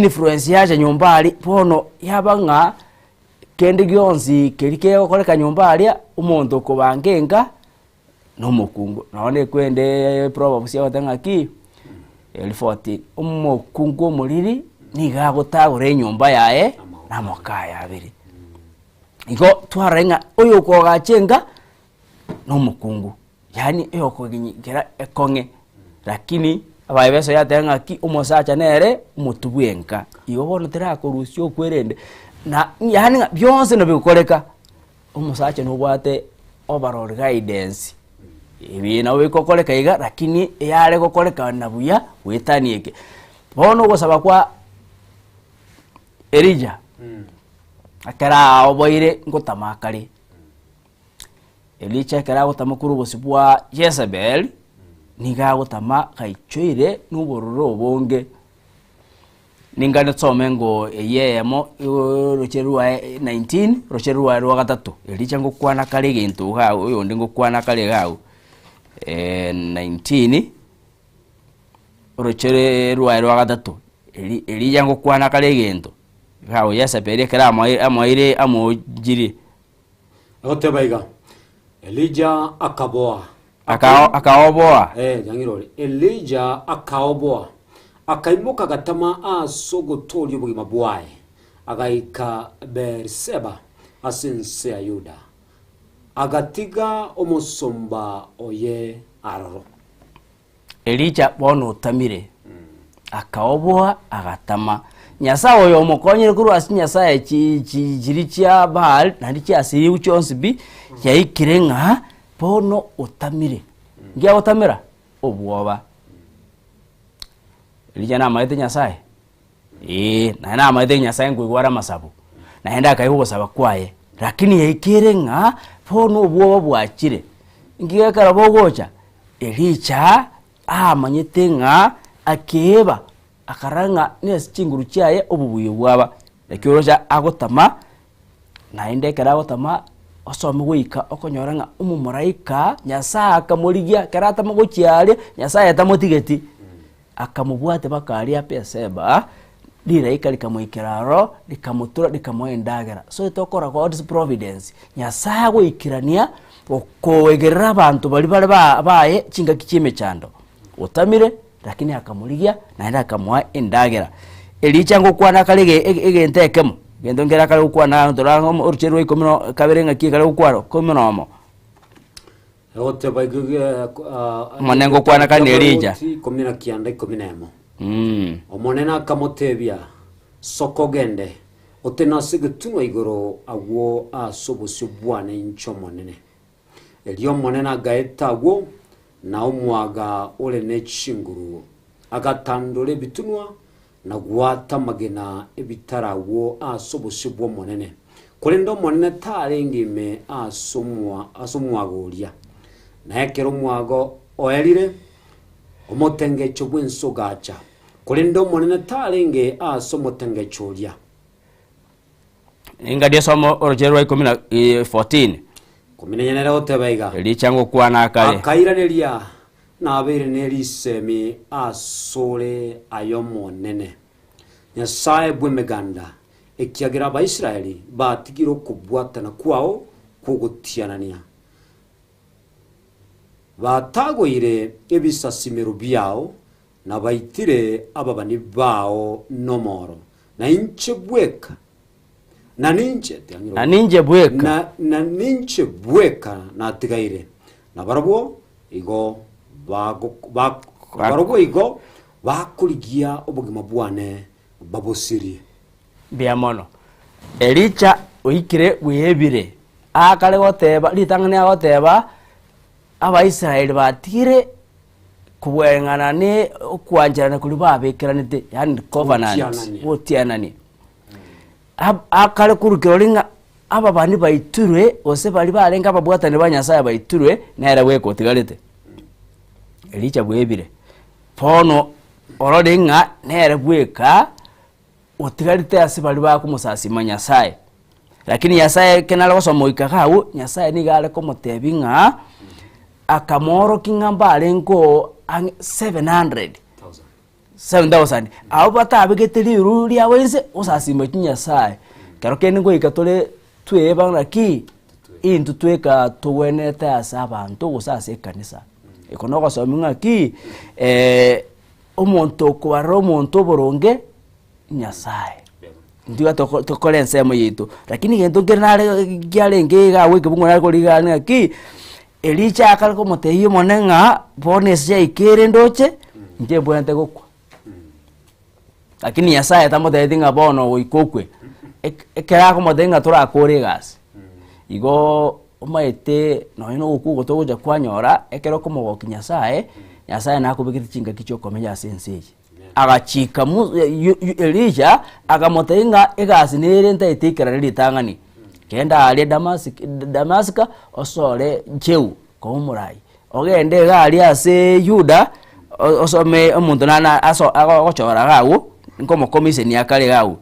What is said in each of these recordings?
Influence yacha nyomba aria, bono yaba ng'a kende gionsi keria kegokoreka nyomba aria, omonto okobanga enka, na omokungu. Nonye na ekwende proverbs egoteba ng'aki, eri 14, omokungu omoriri nigo agotagora enyomba yaye na amagoko aye abere. Igo twarora ng'a oyo okoagacha enka, na omokungu. Yaani eyokoginyikera ekong'e, lakini abaebeso yateba ng'aki omosacha nere omotwe bwenka. Igo bono terakorusia okwerende na yaani ng'a bionsi nabigokoreka, omosacha nobwate overall guidance, ebi nabo bigokoreka iga lakini eyare gokorekana buya goetania eke. Bono ogosaba kwa Elijah, ekero aoboire ngotama akare. Elija ekero agotama korwa obosio bwa Yezebeli, nigo agotama gaichoire nobororo obonge. Ninga nsome ngo eyio eyemo oroche rwaye 19 oroche rwaye rwa gatato, Elija ngokwana kare egento iga agwo oyonde ngokwana kare iga agwo 19 orochere rwaye rwa gatato, Eli Elija ngokwana kare egento iga agwo Yezebeli ekero amoe amoeire amochirie. Agoteba iga, Elija akaboa. Akao- Akaoboa. Eh, jang'ira ore. Elija akaoboa, akaimoka agatama ase ogotooria obogima bwaye, agaika Beeri-Seba ase ense ya Yuda, agatiga omosomba oye aroro. Elija bono otamire, akaoboa, agatama. Nyasae oyo omokonyire korwa ase chinyasae chi- chi- chiria chia Baal, naende chiasirigwe chionsi pi, yaikire ng'a bono otamire. Nki agotamera? Obwoba. Elija namaete Nyasae? Eeh, naende namaete Nyasae nkoigwa are amasabo, naende akaigwa ogosaba kwaye, lakini yaikire ng'a bono obwoba bwachire. Nki ekero bogocha? Elija amanyete ng'a akeeba, akarora ng'a nase chinguru chiaye obobuya bwaba. Naki oroche agotama, naende ekero agotama, osome goika okonyora ng'a omomalaika Nyasaye akamorigia, ekero atama gochia aria, Nyasaye tamotigeti, akamobwatia mpaka aria Beer-seba, rilaika rikamoikera aroro, rikamotura rikamoa endagera. So tokora God's providence, Nyasaye agoikerania okoegerera abanto baria bare ba baye chingaki chia emechando, otamire lakini akamorigia naende akamoa endagera. Elija ngokwana kare ege ege egento ekemo, egento nkere akare gokwana aa tore ang'e oruche rwa ikomi na kabere ng'aki ekare gokwana ikomi na omo. Egoteba igo ge- ah, Omonene ngokwana kare na Elija. Ikomi na kianda ikomi na emo. Omonene akamotebia, Soka ogende, Otenene ase egetunwa igoro agwo ase obosio bwane inche Omonene. Erio Omonene agaeta agwo, na omwaga ore ne chinguru, agatandora ebitunwa, na goata amagena 'ebitare agwo ase obosio bw'Omonene. Korende Omonene tarenge ime ase omwaga oria. Na ekero omwaga oerire, omotengecho bw'ense ogacha, Korende Omonene tarenge ase omotengecho oria. Ningarie somo orochere rwa ikomi na 14. Ikomi na inye nere goteba iga. Elija ngokwana akare. Akairaneria, Nabeire ne risemi asore aye Omonene, Nyasae bw'Emeganda, ekiagera Abaisraeli batigire okobwatana kwao kw'ogotianania, batagoire ebisasimero biao, na baitire ababani bao nomoro, na inche bweka, na ninche, Na ninche bweka. na, na ninche bweka natigaire, na barabwo igo bago, ba, barabwo igo bakorigia obogima bwane babosirie. Mbuya mono. Elija oikire bwebire, akare goteba, ritang'ani agoteba, Abaisraeli batigire kobweng'ana ne okwancherana koria babekeranete, yaani covenant, Gotianania. gotianania. Ab- Akare korwa kirori ng'a ababani baiturwe gose baria barenge ababwatani ba Nyasaye baiturwe, nere bweka otigarete. Elija bwebire, bono orore ng'a nere bweka otigarete ase baria bakomosasima Nyasaye. Lakini Nyasaye ekero nare gosoma goika iga agwo, Nyasaye nigo are komotebia ng'a, akamoorokia ng'a mbarenge oo ang'e 700. 7000 Abwo batabegete riru riabo inse, osasima chinyasae. Kero kende ngoika tore tweba ng'aki, intwe tweka togwenerete ase abanto gose ase ekanisa. Eko nogosomia ng'aki, omonto okobarora omonto oboronge, Nyasae. Intwe iga toko tokore ensemo yaito, lakini egento nkere nare kiarenge iga abwo ekebungo nare korigia ng'aki, Elija akare komotebia Omonene ng'a bono ase yaikire ndoche, inche mbwenerete gokwa. Lakini Nyasaye tamotebeti ng'a bono goika okwe, ek ekero akomotebia ng'a torakore egasi, igoo omanyete nonye na ogokwa oko togocha kwanyora, ekero okomogokia Nyasaye, Nyasaye nakobekete chingaki chia okomenya ase ense eye. Agachika Mu yu yu Elisha, akamotebia ng'a egasi nere ntaete ikerane ritang'ani, genda aaria Damasik Damasika osore Jehu koba omorai, ogende iga aria ase Yuda, o- osome omonto nana aso agochora iga agwo, nkomokomisenia akare iga agwo,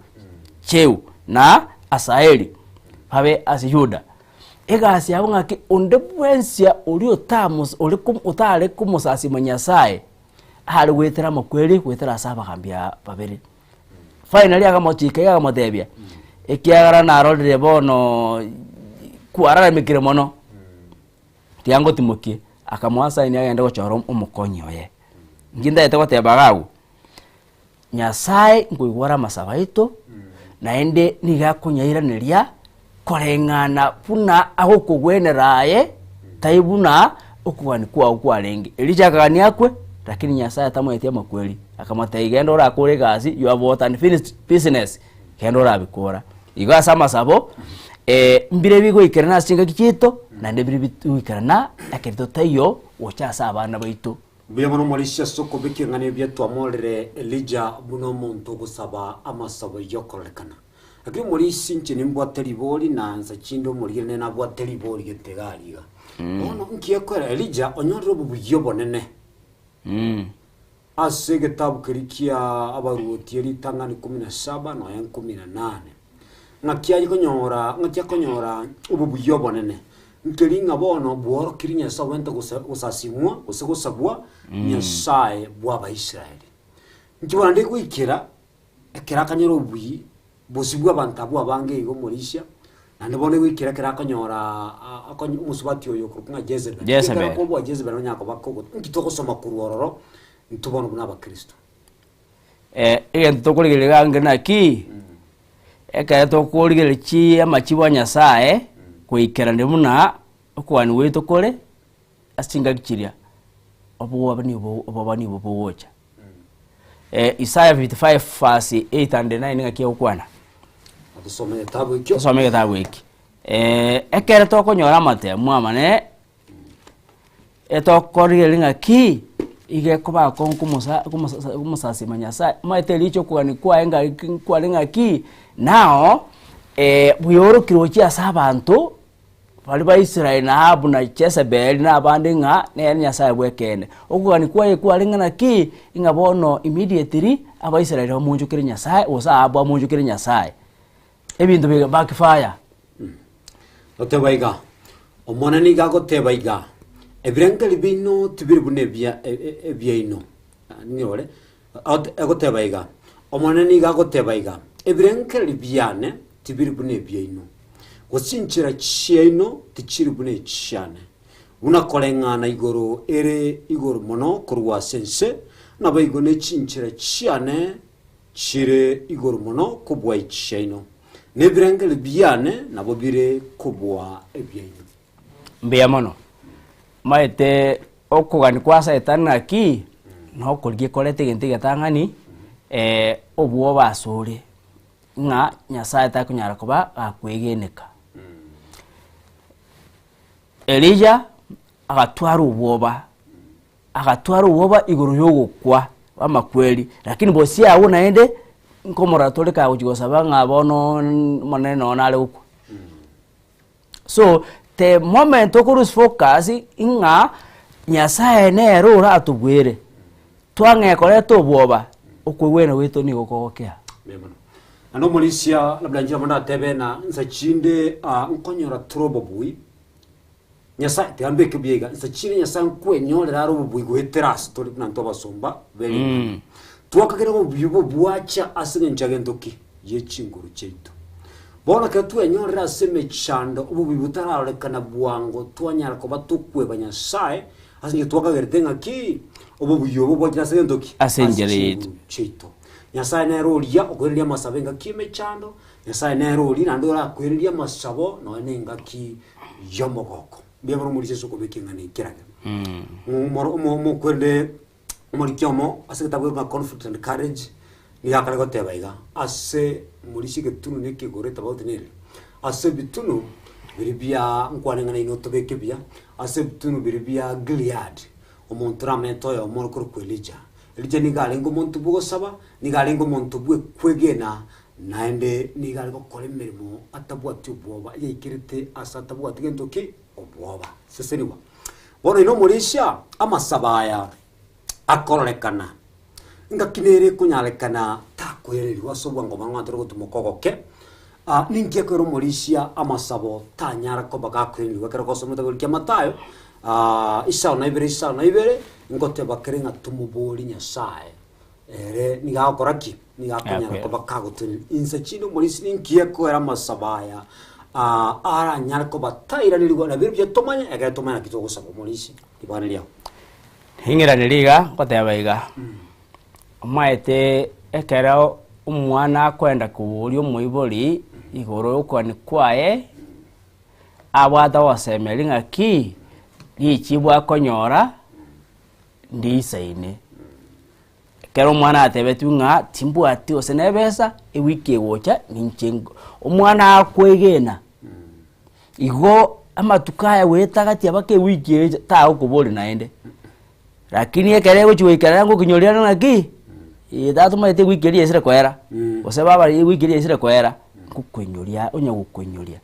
Jehu na Hasaeli, babe ase Yuda. Egasi yabo ng'aki onde bwensi oria otamos ore ko otare komosasima Nyasaye, are goetera amakweri goetera ase abagambi aa babere. Finally akamochika iga akamotebia, ekiagera narorire bono kwararamekire mono, tiga ngotimokie, akamoa sign agende gochora omokonyi oye. Inki ntagete goteba iga abwo, Nyasaye nkoigware amasabo aito, naende nigo akonyairaneria koreng'ana buna agokogwenera aye, tai buna okogania kwao kwarenge. Elija akagania akwe, lakini Nyasaye tamoeti amakweri, akamotebia genda orakore egasi, you have got unfinished business, genda orabikora. Igo ase amasabo, mbire bigoikerana ase chingaki chiaito, naende mbire bigoikerana ekero totaiyo gocha ase abana baito. Mbuya mono Omorisia ase okobeka eng'ana ebuya twamorire Elija buna omonto ogosaba amasabo y'okororekana. Lakini omorisia inche nimbwate ribori na nsa chinde omorigere nere nabwate ribori gete iga aria iga. Bono nki ekoera Elija onyorire obobuya obonene ase egetabu keria kia abaruoti eritang'ani ikomi na saba nonya ikomi na nane. Ng'aki aye konyora ng'aki akonyora obobuya obonene, nkeri ng'a bono bworokirie Nyasae obwenerete gosa gosasimwa gose gosabwa Nyasae bw'Abaisraeli. Nki bono naende goikera, ekero akanyora obuyi bosio bw'abanto abwo abange iga omorisia, naende bono goikera ekero akonyora aa akonye omosubati oyo okorokwa ng'a Jezebel. Jezebel. Ekero akobua Jezebel onyara koba kogo nki togosoma korwa ororo intwe bono buna abakristo. Egento tokorigereria iga ange naki, ekero tokorigereria chi amachibo a Nyasaye, goikerania buna okogania gwaito kore, ase chingaki chiria, obwoba nigo oboba nigo bogocha. Isaiah 55 verse 8 and 9 ng'aki egokwana? Tusome egetabu ekio. Tusome egetabu eki. Ekero tokonyora amatemu amanene, Etokorigereria ng'aki, iga ekoba akong'u komosa komosa komosasima Nyasaye, omanyete riicho okogania kwaye ng'aki kware ng'aki, nao bweorokire gochia ase abanto baria ba Israel na Ahabu na Jezebel na abande ng'a nere Nyasaye bw'ekeene. Okogania kwaye kware ng'a naki, ng'a bono immediately, abaisraeli bamonchokere Nyasaye gose Ahabu amonchokere Nyasaye. Ebinto biga backfire. Goteba iga, Omonene nigo agoteba iga, Ebirengererio biaino tibiri buna ebia ebiaino. Ninyore, egoteba iga, Omonene nigo agoteba iga, Ebirengererio biane tibiri buna ebiaino, gose chinchera chiaino tichiri buna echiane. Buna koreng'ana igoro ere igoro mono korwa ase ense, naboigo ne chinchera chiane Chire igoro mono kobua echiaino, na ebirengererio biane nabo bire kobua ebiaino. Mbuya mono. Maete okogania kwa saitani naki, nokorigia koreta egento egetang'ani, obwoba asore, ng'a Nyasaye takonyara koba gakwegeneka. Elija agatwara obwoba. Agatwara obwoba igoro y'ogokwa amakweri, lakini bosio agwo naende nkomorora tore kagochia gosaba ng'a bono omonene nonya nare gokwa. So the moment oko lose focus ng'a Nyasaye nere oratobwere, twang'ee koreta obwoba, okoigwena gwaito nigo kogokea. Mbuya mono. Naende omorisia labda inche nabo ndatebe na nsa chinde nkonyora tore obobui. Nyasae, tiga mbeke buya iga, inse chire Nyasae nkwenyorera are obobui goetera ase tore buna intwe abasomba be ring'ana. Twakagera obobuya obo bwacha ase engencho ya gento ki? Ye chinguru chiaito. Bono ekero twenyorire ase emechando obobuya botararorekana bwango twanyara koba tokweba Nyasae ase engencho twakagerete ng'a ki? Obobuya obo bwachire ase gento ki? Ase enchera yaito. chinguru chiaito. Nyasae nere oria okoiraneria amasabo engaki y'emechando, Nyasae nere oria naende orakoiranerie amasabo nonya na engaki y'omogoko. Mbuya mono omorisia ase okobeka eng'ana eye kerage. Omoro omo omokwende omoriki omo ase egetabu gekorokwa ng'a Conflict and Courage, nigo akare goteba iga, ase morisia egetunu na ekegoro etofauti nere, ase ebitunu biria bia nkwane ng'a nainwe tobeke buya, ase ebitunu biria bia Gilead, omonto oramente oyomo ore korokwa Elija. Elija nigo arenge omonto bw'ogosaba, nigo arenge omonto bw'ekwegena, naende nigo are gokora emeremo atabwati obwoba, yaikerete ase atabwati gento ki? Obwoba. Sesenigwa. Bono inwe omorisia, amasabo aya akororekana, ngaki nere ekonyarekana takoirerigwa ase obwango bwa ng'a tore gotumoka ogoke, ah, ninki ekero omorisia amasabo tanyara koba gakoirerigwa ekero gosoma etabori kia Mathayo, isano na ibere isano na ibere, ngoteba kere ng'a tomoborie Nyasaye, ere nigo agokora ki? Nigo akonyara Akwera. koba kagotoireria. Inse chinde omorisia ninki ekoera amasabo aya aranyare koba tairanerigwa na biria tomanye ekero tomanye naki togosaba omorisia ribwana riao. Ing'iranerie iga, ngoteba iga, omaete ekero omwana akoenda koboria omoibori igoro ya okogania kwaye, abwate ogosemeria ng'aki, richibu akonyora ndiisaine. Ekero omwana atebetigwe ng'a timbwati gose na ebesa, ewiki egocha ninche nko omwana akoegena, igo amatuko aya goetagatia mpaka ewiki echa tagokoboria naende. Lakini ekero egochi goikera ngokinyoria are ng'aki, eh tata omanyete ewiki eria yaisire koera, gose baba ewiki eria yaisire koera, ngokoinyoria onya gokoinyoria.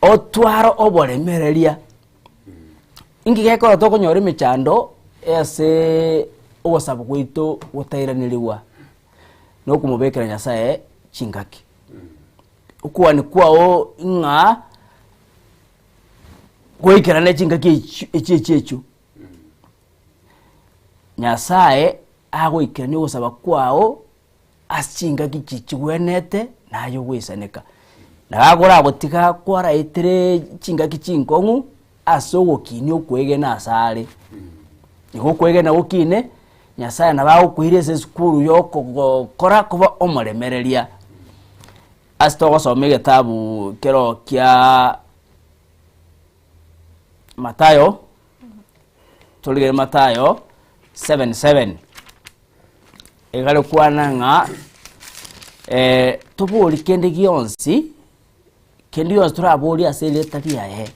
Otware oboremereria, inki gekogera tokonyora emechando aseeee ogosaba gwaito gotairaneriwa, na okomobekera Nyasaye chingaki. Okogania kwago ng'a goikerane chingaki echio echio echio echio, Nyasaye agoikerania ogosaba kwago ase chingaki chi chigwenete naye ogoisaneka. Nabo akoragotiga kwaraetere chingaki chinkong'u ase ogokinia okwegena asare. Igo okwegena gokine, Nyasaye nabo agokoira ase esukuru ya okogokora koba omoremereria. Ase togosoma egetabu kero kiaa Mathayo, torigererie Mathayo 7:7. Egare kwana ng'a tobori kende gionsi, kende gionsi toraborie ase erieta riaye,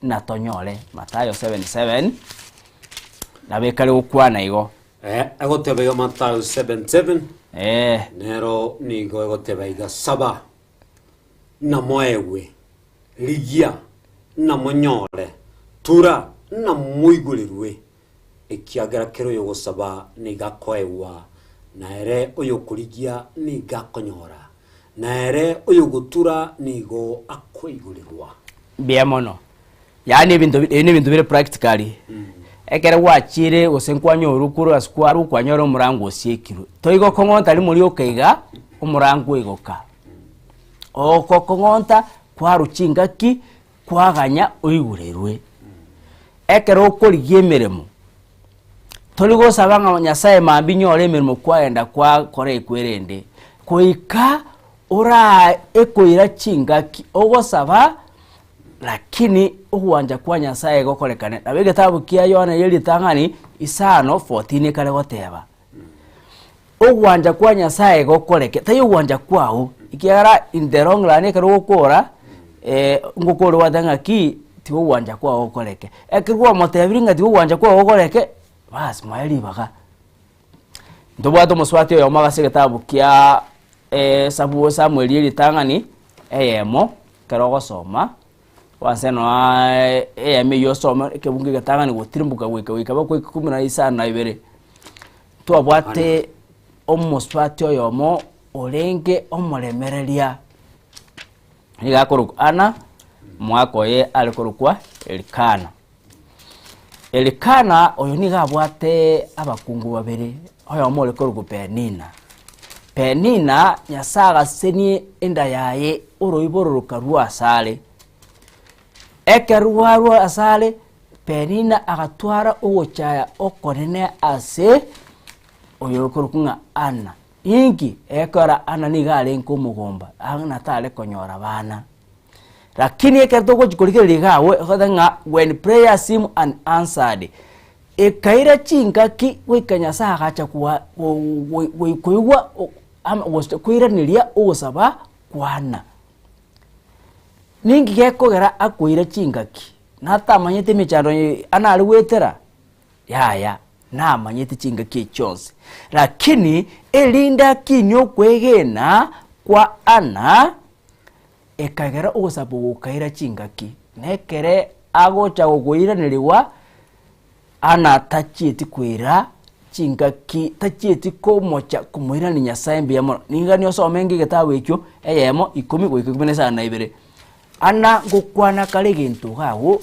natonyore. Mathayo 7:7, nabo ekare gokwana igo. Eh, egoteba iga Mathayo 7:7 Eh, nero nigo egoteba iga saba namoegwe, rigia namonyore, tura namoigorerwe. Ekiagera kera oyogosaba nigo akoegwa, na ere oyokorigia nigo akonyora, na ere oyogotura nigo akoigorerwa. Mbuya mono. Yaani ebinto bi ebi na ebinto bire practically, ekero gwachire gose nkwanyorwa korwa ase kwarwa kwanyora omorango osiekirwe, toigokong'onta rimo rioka iga, omorango oigoka. Ogokong'onta kwarwa chingaki kwaganya oigurerwe. Ekero okorigia emeremo, tori gosaba ng'a Nyasaye mambia nyore emeremo kwagenda kwakora ekwerende, goika ora ekoira chingaki ogosaba lakini ogwancha kwa Nyasaye gokorekane. Nabo egetabu kia Yohana ya ritang'ani isano 14 ekare goteba. Ogwancha kwa Nyasaye gokoreke, tari ogwancha kwao, ekiagera in the long run ekero ogokora ngokore gwateba ng'aki tiga ogwancha kwao gokoreke. Ekero kwamotebirie ng'a tiga ogwancha kwao gokoreke, baas moe ribaga. Ntobwate omosubati oyomo ase egetabu kia esabu Samuel eritang'ani eyemo, ekero ogosoma, Kwansa noaa eyemo eywo osome ekebungo egetang'ani gotirimboka goika goika mpaka ikomi na isano na ibere. Twabwate omosubati oyomo orenge omoremereria, nigo akorokwa Anna, omwaka oye are korokwa Elikana. Elikana oyo nigo abwate abakungu babere. Oyomo ore korokwa Penina. Penina, Nyasae agasesenie enda yaye oroiboro rokarua asare. Ekero rwarua asare, Penina agatwara ogochaya okonene ase oyo okorokwa ng'a Anna. Inki? Ekero Anna nigo arenge omogomba, Anna tare konyora abana. Lakini ekero togochi korigereria iga agwo, egoteba ng'a when prayer seem unanswered, ekaira chingaki goika Nyasaye agacha koa koigwa ama gose koiraneria ogosaba kwana. Ninki gekogera akoira chingaki? Natamanyete emechando anare goetera? Yaya, namanyete chingaki echi chionsi. Lakini erinde akinie okwegena kwa Anna, ekagera ogosaba oko gokaira chingaki, na ekere agocha gokoiranerigwa, Anna tachieti koira chingaki, tachieti komocha komoirania Nyasaye mbuya mono. Ningani osome enga egetabu ekio, eyemo ikomi goika ikomi na isano na ibere. Anna ngokwana kare egento iga agwo,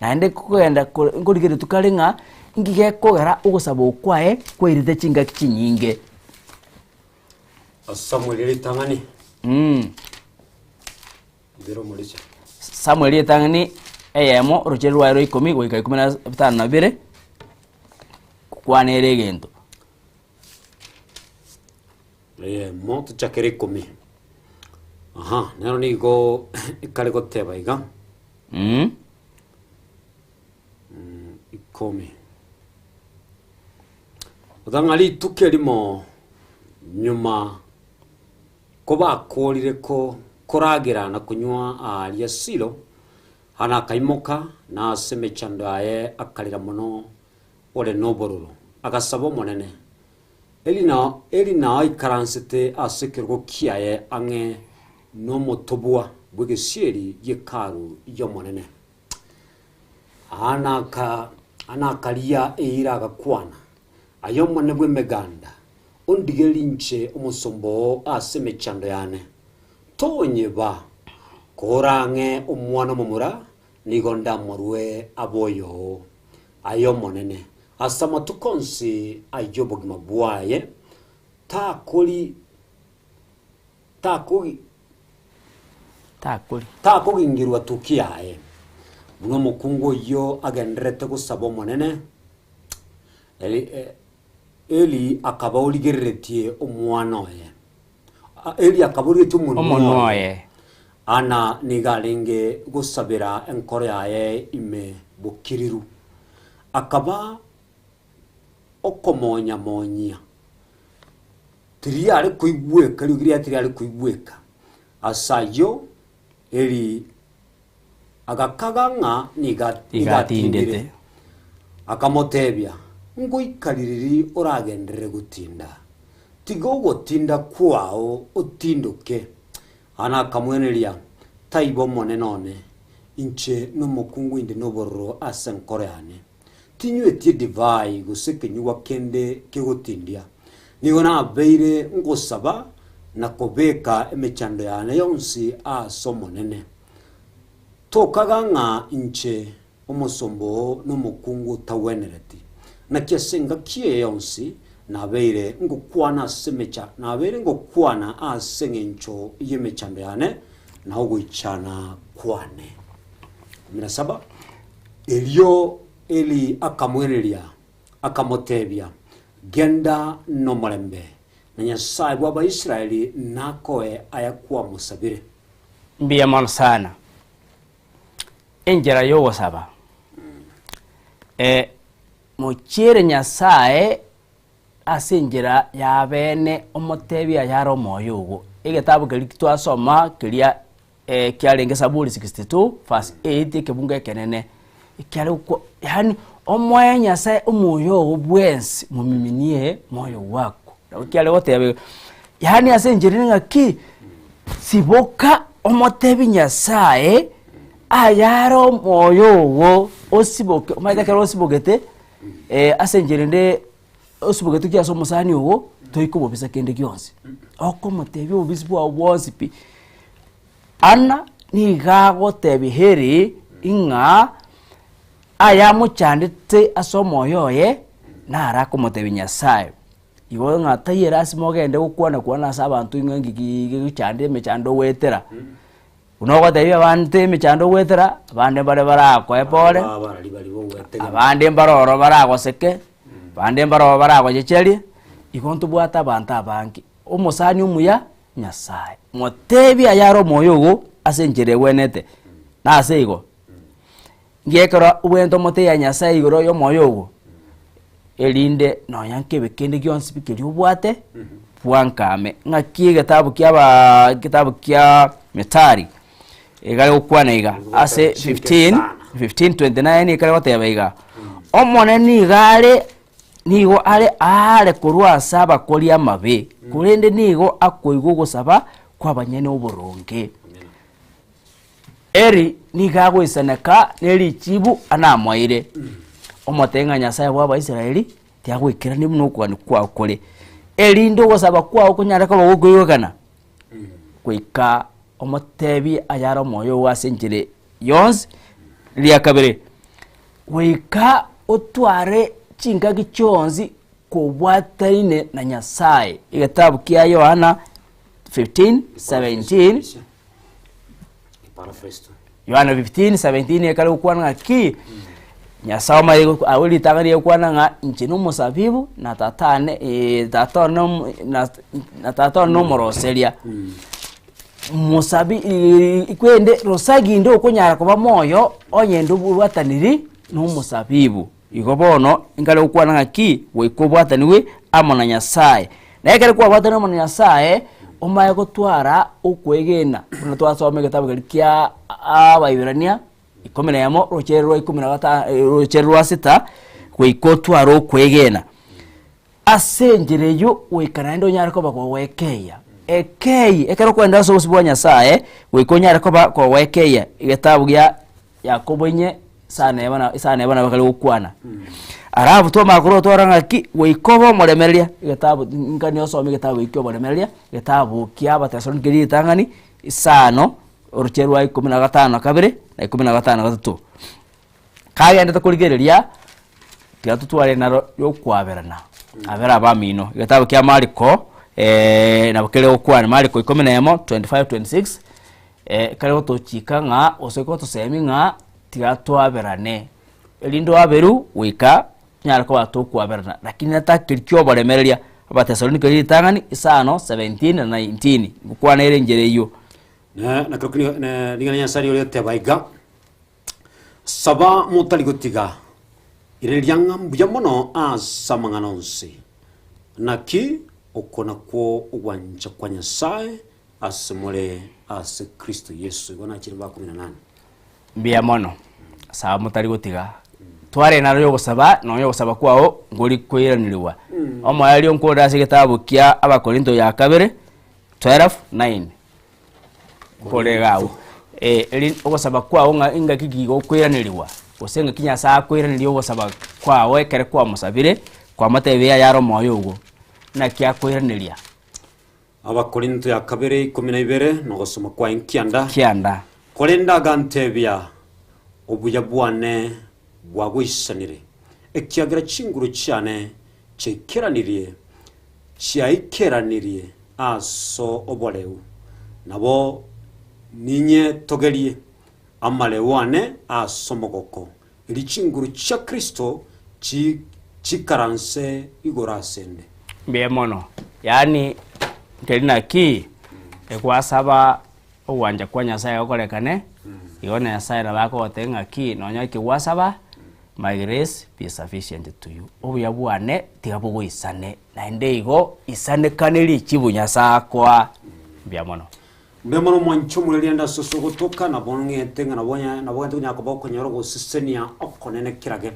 naende kogenda kore nkorigereria kare ng'a inki gekogera ogosaba okwo kwaye kwairete chingaki chinyinge. Samueli ritang'ani. Ibere omoriche. Samueli ritang'ani eyemo orochere rwaye rwa ikomi goika ikomi na bitano na bibere, kwana ere egento. Eyemo tochakere ikomi. Aha, nero nigo ekare goteba iga. Ikomi. Goteba ng'a rituko erimo nyuma kobakoorire ko koragera na konywa aaria Silo, Hana akaimoka, na ase emechando yaye akarera mono ore nobororo, agasaba Omonene. Eli nao Eli nao aikaransete ase ekerogo kiaye ang'e nomotobwa bw'egesieri gi'Hekalu y'Omonene. Hana aka Hana akaria eira agakwana, Aye Omonene bw'Emeganda, ondigererie inche omosomba oo ase emechando yane. Tonyeba, korang'e omwana omomura, nigo ndamorue abe oyoo. Aye Omonene, ase amatuko onsi ay'obogima bwaye, takori takogi Takori. takogingerwa tuki yaye. Buna omokungu oyio agendererete gosaba Omonene, Eli, eh, Eli akaba origereretie omwana oye. Ah, Eli akaba origeretie omonwa Omonwa oye. oye. Ana nigo arenge gosabera enkoro yaye ime bokiriru. Akaba okomonya-monyia. Tiriare koigweka, eriogi riaye tiriare koigweka. Ase ayio Eli agakaga ng'a nigo Nigo atindete. atindire. Akamotebia, Ngoika ririri oragenderere gotinda? Tiga ogotinda kwao otindoke. Ana akamweneria, Taibo Omonene one, inche nomokungu inde nobororo ase enkoro yane. Tinyweti edivai gose ekenyugwa kende kegotindia. Nigo nabeire ngosaba na kobeka emechando yane yonsi ase Omonene. Tokaga ng'a inche omosomba oo nomokungu otagwenereti. Naki ase engaki eye yonsi nabeire ngokwana ase emecha nabeire ngokwana ase engencho y'emechando yane na ogoichana kwane. 17 Erio Eli akamwereria, akamotebia, Genda nomorembe, na Nyasae bw'Abaisraeli nakoe aya kwamosabire. Mbuya mono sana. Enchera y'ogosaba. Eh, mochiere Nyasae ase enchera y'abeene omotebie ayare omoyo ogo. Egetabu keria twasoma keria kiarenge Saburi 62 verse 8 ekebungo ekenene, ekiare gokwa yaani omoe Nyasaye omoyo ogo bwensi momiminie moyo gwako. Nabo kiare goteba iga, yaani ase enchera ere ng'aki, siboka omotebie Nyasaye ayare omoyo ogo osiboke, omanyete ekero osibogete ase enchera ende osibogete ki ase omosani ogo, toikobobisa kende gionsi, okomotebia obobisi bwao bwonsi pi. Anna nigo agotebia Heri ng'a ayamochandete ase omoyo oye, naro akomotebia Nyasaye. Igo ng'a taiyo erasima ogende gokwana kwana ase abanto ng'a nki ki gegochanda emechando ogoetera. Buna ogotebia abanto emechando ogoetera, abande mbare barakoe pore, Abarari baria bogwetegema. abande mbare ororo baragoseke, abande mbare ororo baragochecherie, igo ntobwate abanto abange. Omosani omuya, Nyasaye. Motebie ayare omoyo ogo ase enchera egwenerete, nase igo, nki ekero obwenerete omotebia Nyasaye igoro ya omoyo ogo, erinde nonya nkebe kende gionsi pi keria obwate, bwankame. Ng'aki egetabu kia abaa egetabu kia Methali, egare gokwana iga, ase 15 15:29 ekare goteba iga, Omonene nigo are nigo are aare korwa ase abakori amabe, korende nigo akoigwa ogosaba kw'abanyene oboronge. Eri nigo agoisaneka ne richibu anamoeire, omotebie ng'a Nyasae bw'Abaisraeli tiagoikerania buna okogania kwao kore, erinde ogosaba kwao konyare koba gokoigwekana, goika omotebie ayare omoyo oo ase enchera yonsi. Ria kabere, goika otware chingaki chionsi kobwataine na Nyasae, egetabu kia Yohana 15:17. Yohana 15:17 ekare gokwana ng'a ki, Nyasae omanye go agwo ritang'ani rigokwana ng'a inche na omosabibu na tata one tata one omo na na tata one nomoroseria. Mosabi kwende rosagi inde okonyara koba moyo onye ndobwataniri na omosabibu. Igo bono nkare gokwana ng'aki goika obwatanigwe amo na Nyasae. Na ekero kwabwatanire amo na Nyasae, omanye gotwara okwegena buna twasoma egetabu keria kia Abaibirania ikomi na emo rochere rwa ikomi na gata rochere rwa sita, goika otware okwegena. Ase enchera eyio goika naende onyare koba kogwekeyia, ekei ekero okogenda ase obosio bwa Nyasae, goika onyare koba kogwekeyia egetabu gia Yakobo inye isano ebo na isano ebo nabo kare gokwana. Alafu twamanya korwa otwara ng'aki, goika obe omoremereria, egetabu nkani osome egetabu ekio kia oboremereria, egetabu kia abatesalonike ritang'ani, isano, oroche rwa ikomi na gatano na kabere, na ikomi na gatano na gatato. Kagendete korigereria, tiga totware naro ya okwaberana, abera abamino, egetabu kia Mariko nabo kere gokwana, Mariko ikomi na emo, 25, 26. Ekare gotochika ng'a gose gotosemia ng'a tiga twaberane, erinde oaberwe goika tonyare koba tokwaberana, lakini natakeri kia oboremereria. Abatesalonike ritang'ani isano, 17 na 19, ngokwana ere enchera eyio. Na na korokio nigo na ring'ana ria Nyasae nigo rigoteba iga, Saba motari gotiga, iraneria ng'a mbuya mono ase amang'ana onsi, naki oko nakwo ogwancha kwa Nyasae Ase more ase Kristo Yeso. Igo nachire ba 18. Mbuya mono, saba motari gotiga. Tware naro yogosaba, nonya ogosaba kwao nkori koiranerigwa. Omoerio nkorire ase egetabu kia Abakorinto ya kabere 12:9. Nkorire iga abwo. Eh, eri ogosaba kwao ng'a engaki ki gokoiranerigwa, gose engaki Nyasaye akoiraneria ogosaba kwao ekere kwamosabire, kwamotebia ayare omoyo ogo, naki akoiraneria. Abakorinto ya kabere ikomi na ibere, na ogosoma kwaye nkianda. Kianda. Korende agantebia, Obuya bwane bwagoisanire, ekiagera chinguru chiane chiaikeranirie chiaikeranirie ase oboreu. Nabo ninyetogerie amareu ane ase omogoko, erio chinguru chia Kristo chi chikaranse igoro asende. Mbuya mono, yaani nkeri naki ekwasaba ogwancha kwa Nyasaye gokorekane, igo na Nyasaye nabo akogotebia ng'aki nonya eki gwasaba, my grace be sufficient to you, obuya bwane tiga bogoisane, naende igo isanekane richibu Nyasaye akoa, mbuya mono. Mbuya mono omwanche omoreri ande ase ase ogotoka, nabo ng'ete ng'a nabo onye nabo gento konyara koba okonyora ogosesenia okonene kerage.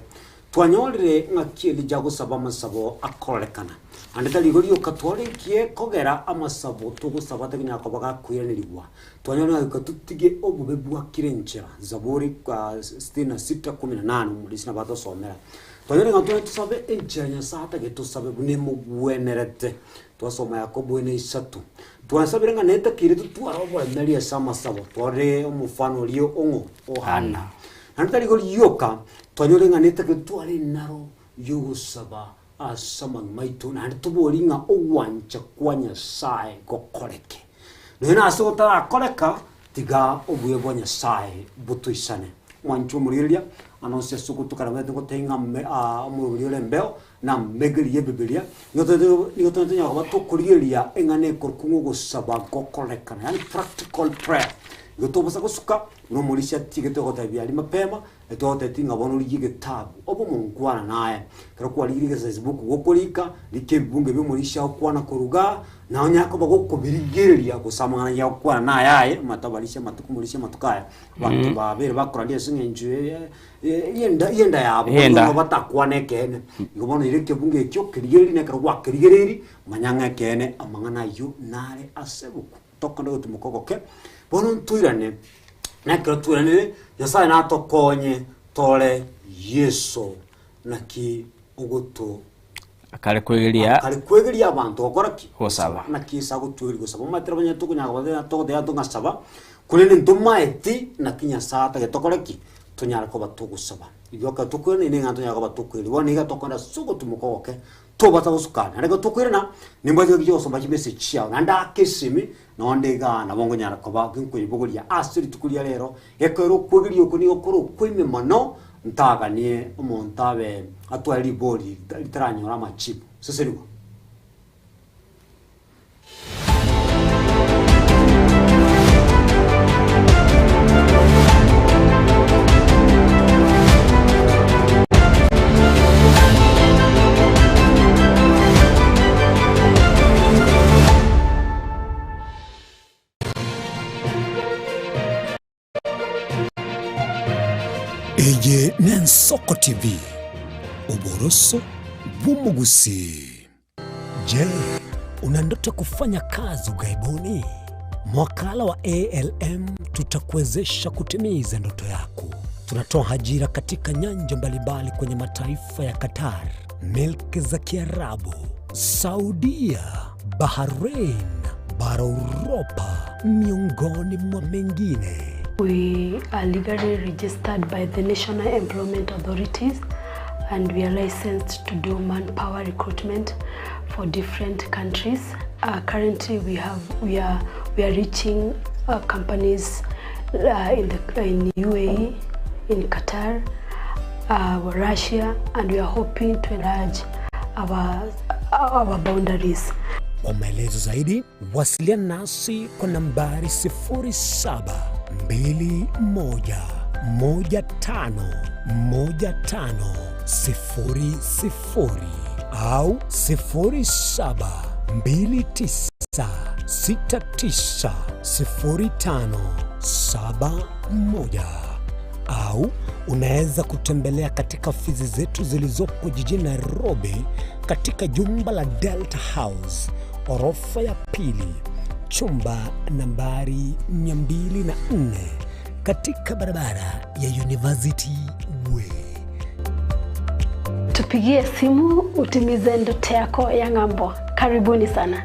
Twanyorire ng'aki Elija agosaba amasabo akororekana. Ande tari igo rioka twarenkie kogera amasabo togosaba atari konyara koba gakoiranerigwa. Twanyorire ng'a goika totige obobe bwa kera enchera, Zaburi sitini na sita kumi na nane omorisia nabo atosomera. Twanyorire ng'a tore tosabe enchera Nyasaye atagete tosabe buna emogwenerete. Twasoma Yakobo ene isato. Twasabire ng'a netakeire totware oboremereria ase amasabo, twarore omofano oria ong'o? O Hana. Naende tari igo rioka, twanyorire ng'a netakeire totware enaro y'ogosaba ase amang'ina aito, naende toborie ng'a ogwancha kwa Nyasae gokoreke. Nonya nase gotarakoreka, tiga obuya bwa Nyasae botoisane. Mwanche omorigereria, ande onsi ase ogotukana bwenerete gotebia ng'a ame omoroberi ore embeo, na amegeri y'Ebibilia, nigo tonya nigo tonya tonya koba tokorigereria eng'ana ekorokwa ng'a ogosaba gokorekana, yaani practical prayer. Igo tobosa gosuka, buna omorisia atigete gotebia aria mapema, Etogoteti ng'a bono origie egetabu, obe omonkwana naye. Ekero kwarigirie exercise book gokorika, rika ebibungo ebio omorisia agokwana korwa igaa, na onye akoba gokobirigereria gose amang'ana ayio agokwana naye aye, omanyete abarisia amatuko omorisia amatuko aya, abanto babere bakorandia ase eng'encho yenda yenda yabo, Yenda. bono batakwana ekeene. Igo bono ira ekebungo ekio kerigereria na ekero gwakerigereirie, manya ng'a ekeene amang'ana ayio nare ase ebuku. Tokona gotimoka ogoke, bono ntoirane, na ekero twairanire, Nyasae natokonye tore Yeso, naki ogoto Akare kwegeria akare kwegeria abanto gokora ki? Gosaba. Naki Yeso agotwegeria gosaba. Omanyete nabo onye tokonyara koba togoteba abanto ng'a saba, korende ntomaeti naki Nyasae atagete tokore ki? Tonyare koba togosaba. Igo ekero tokoirana nigo tonyare koba tokoeria. Bono niga tokogenda ase ogotimoka ogoke, Tobasa gosukana, naende ekero tokoirana, nimbwate engaki y'ogosoma chimessage chiao, naende ake esimi, nonde igaa nabo nkonyara koba ginkoyebogoria ase rituko ria rero, ekero okwegeria oko nigo kore okwaime mono, ntaganie omonto abe atware ribori ritaranyora amachibu. Sesenigwa. Eye n'Ensoko TV, oboroso bw'omogusii. Je, una ndoto ya kufanya kazi ughaibuni? Mwakala wa ALM tutakuwezesha kutimiza ndoto yako. Tunatoa ajira katika nyanja mbalimbali kwenye mataifa ya Qatar, milki za Kiarabu, Saudia, Bahrain, bara Uropa, miongoni mwa mengine. We are legally registered by the National Employment Authorities and we are licensed to do manpower recruitment for different countries. Uh, currently we have we are we are reaching uh, companies uh, in the in UAE, in Qatar, uh, Russia and we are hoping to enlarge our, our boundaries. Kwa maelezo zaidi wasiliana nasi kwa nambari 0721151500 au 0729690571 au unaweza kutembelea katika ofisi zetu zilizopo jijini Nairobi katika jumba la Delta House orofa ya pili chumba nambari 204 katika barabara ya University Way. Tupigie simu utimize ndoto yako ya ng'ambo. Karibuni sana.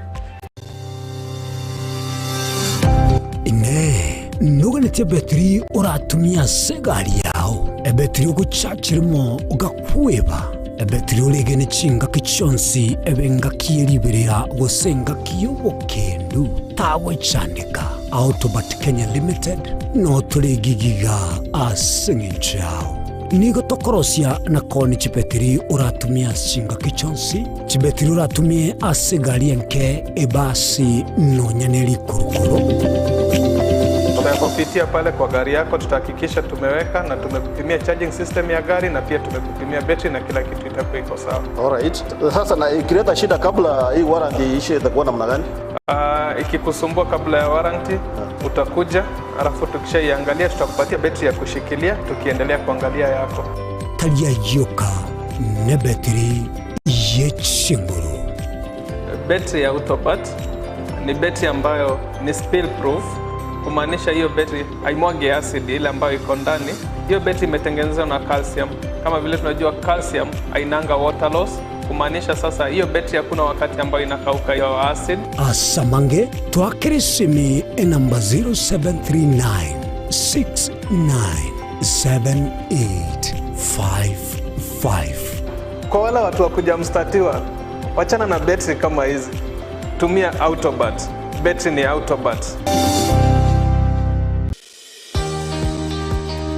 Inee! Noganetie ebetiri oratumie ase egari yao, ebetiri ogochachirimo ogakweba, ebetiri oregene chingaki chionsi ebe engaki ye riberera gose engaki y'obokendu? Tagwechandeka. Autobat Kenya Limited notore egigiga ase engencho yao. Nigo tokorosia na koonia chibetiri oratumie ase chingaki chionsi, chibetiri oratumie ase egari enke, ebasi, nonya ne rikurukuru. Tutakupitia pale kwa gari yako, tutahakikisha tumeweka na tumekupimia charging system ya gari na pia tumekupimia betri na kila kitu itakuwa iko sawa. Alright. Sasa na ikileta shida kabla hii warranty iishe itakuwa namna gani? Ikikusumbua kabla ya warranty utakuja, alafu tukishaiangalia tutakupatia betri ya kushikilia tukiendelea kuangalia yako. Tari ayio oka, nebetiri ye chinguru. Betri ya Autopat ni betri ambayo ni spill proof, kumaanisha hiyo betri haimwagi acid ile ambayo iko ndani. Hiyo betri imetengenezwa na calcium. Kama vile tunajua calcium hainanga water loss, kumaanisha sasa hiyo betri hakuna wakati ambayo inakauka hiyo acid. Asamange twakere esimi enamba 0739 697855. Kwa wale watu wa kujamstatiwa, wachana na betri kama hizi, tumia Autobat. Betri ni Autobat.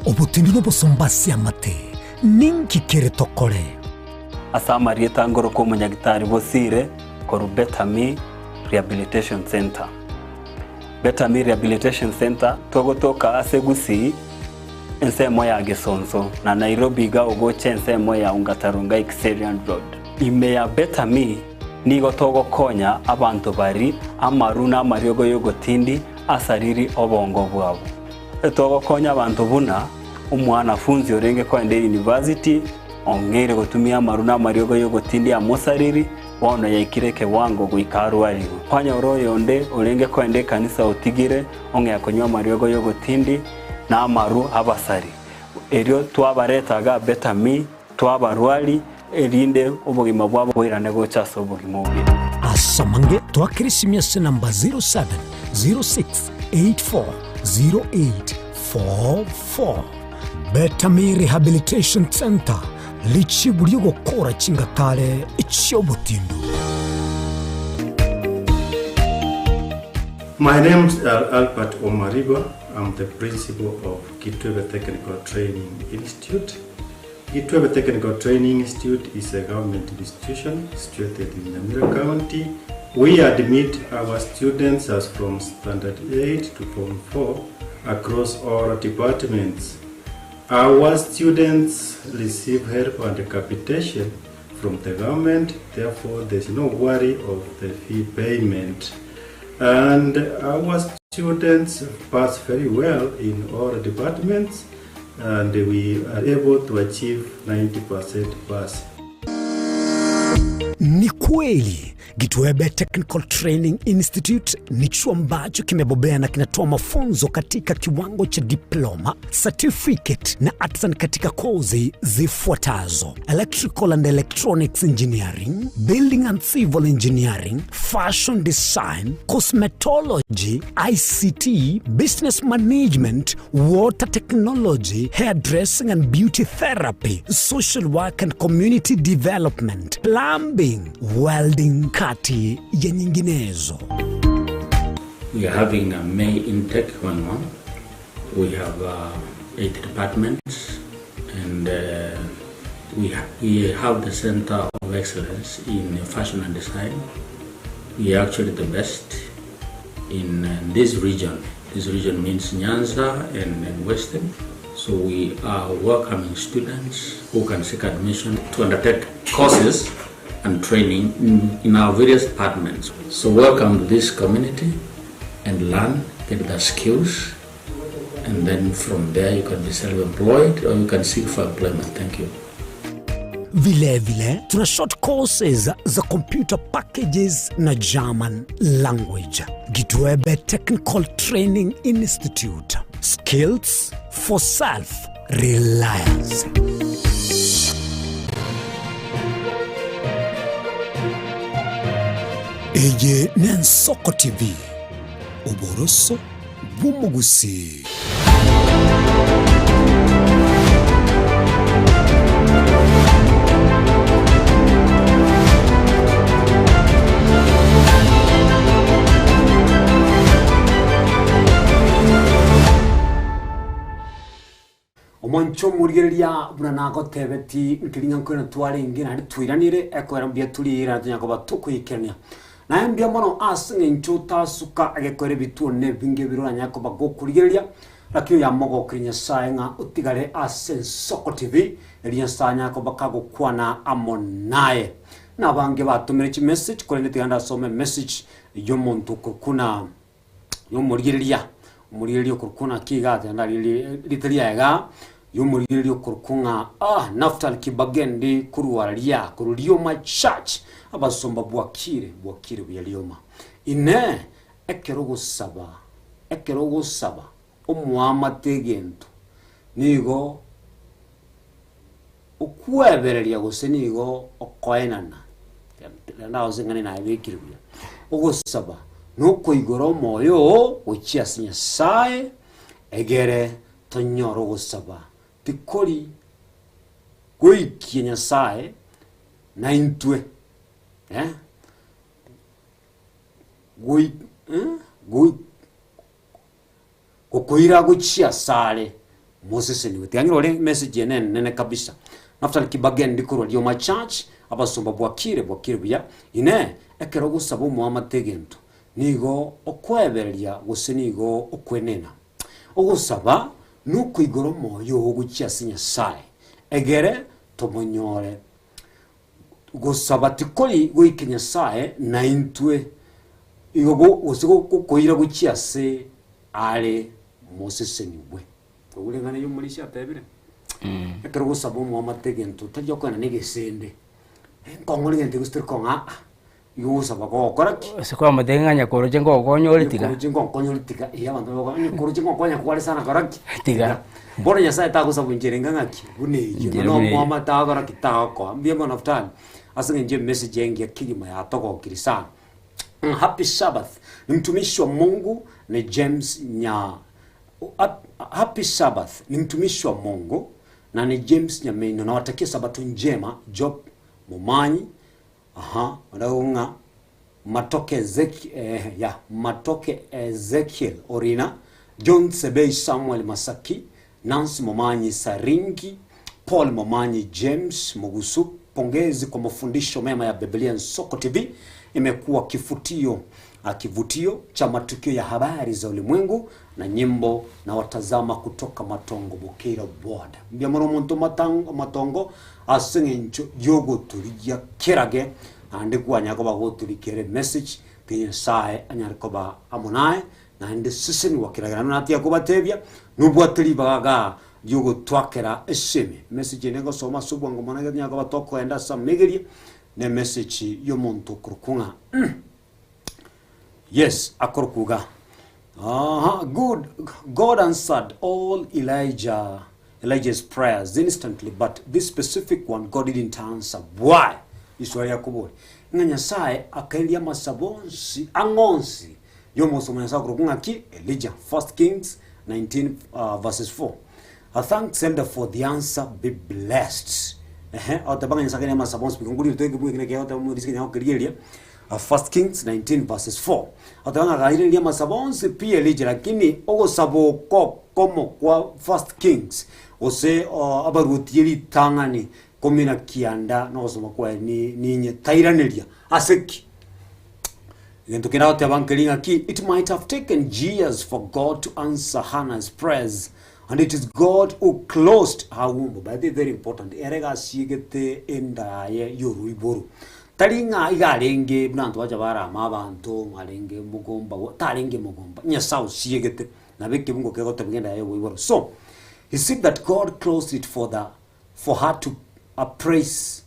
Obotendu nobosomba ase amate, ninki kere tokore? Ase amarieta ngoroka omonyagitari Bosire korwa Betami Rehabilitation Centre. Betami Rehabilitation Centre togotoka ase Gusii ensemo ya Gesonso na Nairobi iga ogocha ensemo ya Ongata Rongai Kiserian Road. Ime ya Betami nigo togokonya abanto bari amaru na amariogo y'ogotindi asariri obongo bwabo. Togokonya abanto buna omwanafunzi orenge koenda eyunivasiti ong'eire gotumia amaru na amariogo y'ogotindi amosariri, bono yaikire ekewango goika arwarigwe. Kwanyora oyonde orenge koenda ekanisa otigire ong'ea konywa amariogo y'ogotindi na amaru abasari. Erio twabareta iga Betami, twabarwari, erinde obogima bwabo boirane gocha ase obogima obuya. Ase amange twakere esimi ase namba 0706840844. Betami Rehabilitation Centre, richibu ri'ogokora chingatare chi'obotindu. My name is Albert Omariba. I'm the principal of Kitwebe Technical Training Institute. Kitwebe Technical Training Institute is a government institution situated in Nyamira County. We admit our students as from Standard 8 to Form 4 across all departments. Our students receive help and capitation from the government, therefore there's no worry of the fee payment. And our students pass very well in all departments and we are able to achieve 90% pass. Ni kweli Gitwebe Technical Training Institute ni chuo ambacho kimebobea na kinatoa mafunzo katika kiwango cha diploma, certificate na artisan katika kozi zifuatazo: Electrical and Electronics Engineering, Building and Civil Engineering, Fashion Design, Cosmetology, ICT, Business Management, Water Technology, Hairdressing and Beauty Therapy, Social Work and Community Development, Plumbing, Welding kati ya nyinginezo. We are having a May intake going on. We have 8 departments and we, ha we have the Center of Excellence in Fashion and Design. We are actually the best in this region. This region means Nyanza and, and Western. So we are welcoming students who can seek admission to undertake courses and training in, in our various departments. So welcome to this community and learn, get the skills, and then from there you can be self-employed or you can seek for employment. Thank you. Vilevile tuna short courses za computer packages na German language. Gitwebe Technical Training Institute. Skills for self reliance. Eye n'Ensoko TV, oboroso bw'omogusii. Omonche omorigereria buna nagotebeti nkeri ng'a nkoirana twarenge naende twairanire, ekoera mbuya toriira tonya koba tokoikerania. Naye mbuya mono ase eng'encho otasuka egekoera ebituo na ebinge bire oranyare koba gokorigereria, lakini oyamogokerie Nyasaye ng'a otigare ase Ensoko TV, erio Nyasaye anyare koba kagokwana amo naye. Nabange batomire chimessage korende tiga ndasome emessage y'omonto okorokuna y'omorigereria, omorigereria okorokwa naki iga ati naende aria rita riaye igaa, y'omorigereria okorokwa ng'a ah Naftali Kibagendi korwa aria korwa Rioma Church, abasomba bwakire, bwakire buya Rioma. Inee! Ekero ogosaba, ekero ogosaba omoamate egento, nigo Okwebereria gose nigo okoenana, rende ase eng'ana nayebekire buya, ogosaba nokoigora omoyo oo gochia ase Nyasae, egere tonyore ogosaba tikori goikia Nyasae. Naintwe, eh, goi eh, goi gokoira gochia asare moseseniwe. Tiga ng'irore emessage eye nenene kabisa. Naftali Kibagendi korwa Rioma Church, abasomba bwakire bwakire buya. Inee, ekero ogosaba omoamate egento, nigo okoebereria gose nigo okwenena? Ogosaba nokoigora omoyo oo gochia ase Nyasae, egere tomonyore. Gosaba tikori goika Nyasae naintwe, igo gose gokoira gochia ase are mosesenigwe. Kwaigure ring'ana erio omorisia atebire? Ekero ogosaba omoamate egento, tari okoenda na egesende, nkong'ore egento gose tori kong'a aa, igo ogosaba gogokora ki? Ase kwamotebia ng'a nyakoroche ngogokonya ore tiga. Nyakoroche ngogokonya ore tiga, eh abanto bagokora nyakoroche ngokonya kware sana kora ki? Tiga. Bono Nyasaye tagosaba enchera enga ng'aki? Buna eyio. Enchera Nonya buna eyio. omoamate agokora ki? Tagokoa. Mbuya mono Naftali, ase eng'encho emessage engiya kegima yatogokiri sana. Happy Sabbath. Ni mtumishi wa Mungu ni James Nya Happy Sabbath. Ni mtumishi wa Mungu na ni James Nyamino. Nawatakia sabato njema Job Momanyi. Aha, ondago ng'a Matoke Ezek eh, ya Matoke Ezekiel Orina, John Sebei Samuel Masaki, Nancy Momanyi Saringi, Paul Momanyi James Mugusu. Pongezi kwa mafundisho mema ya Biblia. Nsoko TV imekuwa kifutio ah, kivutio cha matukio ya habari za ulimwengu na nyimbo na watazama kutoka Matongo Bukira Ward. Mbuya mono omonto matang- Matongo ase eng'encho y'ogotorigia kerage naende kwanyara koba gotorigia kere message ki Nyasaye anyare koba amo naye naende sesenigwa kerage. Naende natiga kobatebia nobwate ribaga igaa riogotwakera esemi. Emessage ende ngosoma ase obwango mono ekero tonyare koba tokoenda ase amegeria ne emessage y'omonto okorokwa ng'a Yes, akorokwa iga. Aha, good. God answered all Elijah, Elijah's prayers instantly, but this specific one God didn't answer. Why? Iswali yakobori. Ng'a Nyasaye akaeria amasabo onsi ang'onsi y'omosomba Nyasaye akorokwa ng'aki? Elijah. First Kings 19 uh, verses 4. Uh, thanks elder for the answer. Be blessed. Ehe, oteba ng'a Nyasaye akaeria amasabo onsi. Bikongurire toike bwekine ekiagera oteba morisike nyagokeria eria. 1 Kings 19 verses 4 Oteba ng'a akairaneria amasabo onsi pi Elija, lakini ogosaba oko okomo kwa 1 Kings gose oh, abaruoti ye ritang'ani komi na kianda na ogosoma kwaye ni ninye tairaneria. Ase ki? Egento kende agoteba nkeri ng'aki it might have taken years for God to answer Hannah's prayers and it is God who closed her womb. By the way, very important. Ere gasiegete enda yaye y'oroiboro. Tari ng'a iga arenge buna abanto bacha barama abanto, ng'a arenge mogomba go, tarenge mogomba, Nyasae osiegete, nabo ekebungo kegoteba ng'a enda yaye oboiboro. So, he said that God closed it for the for her to praise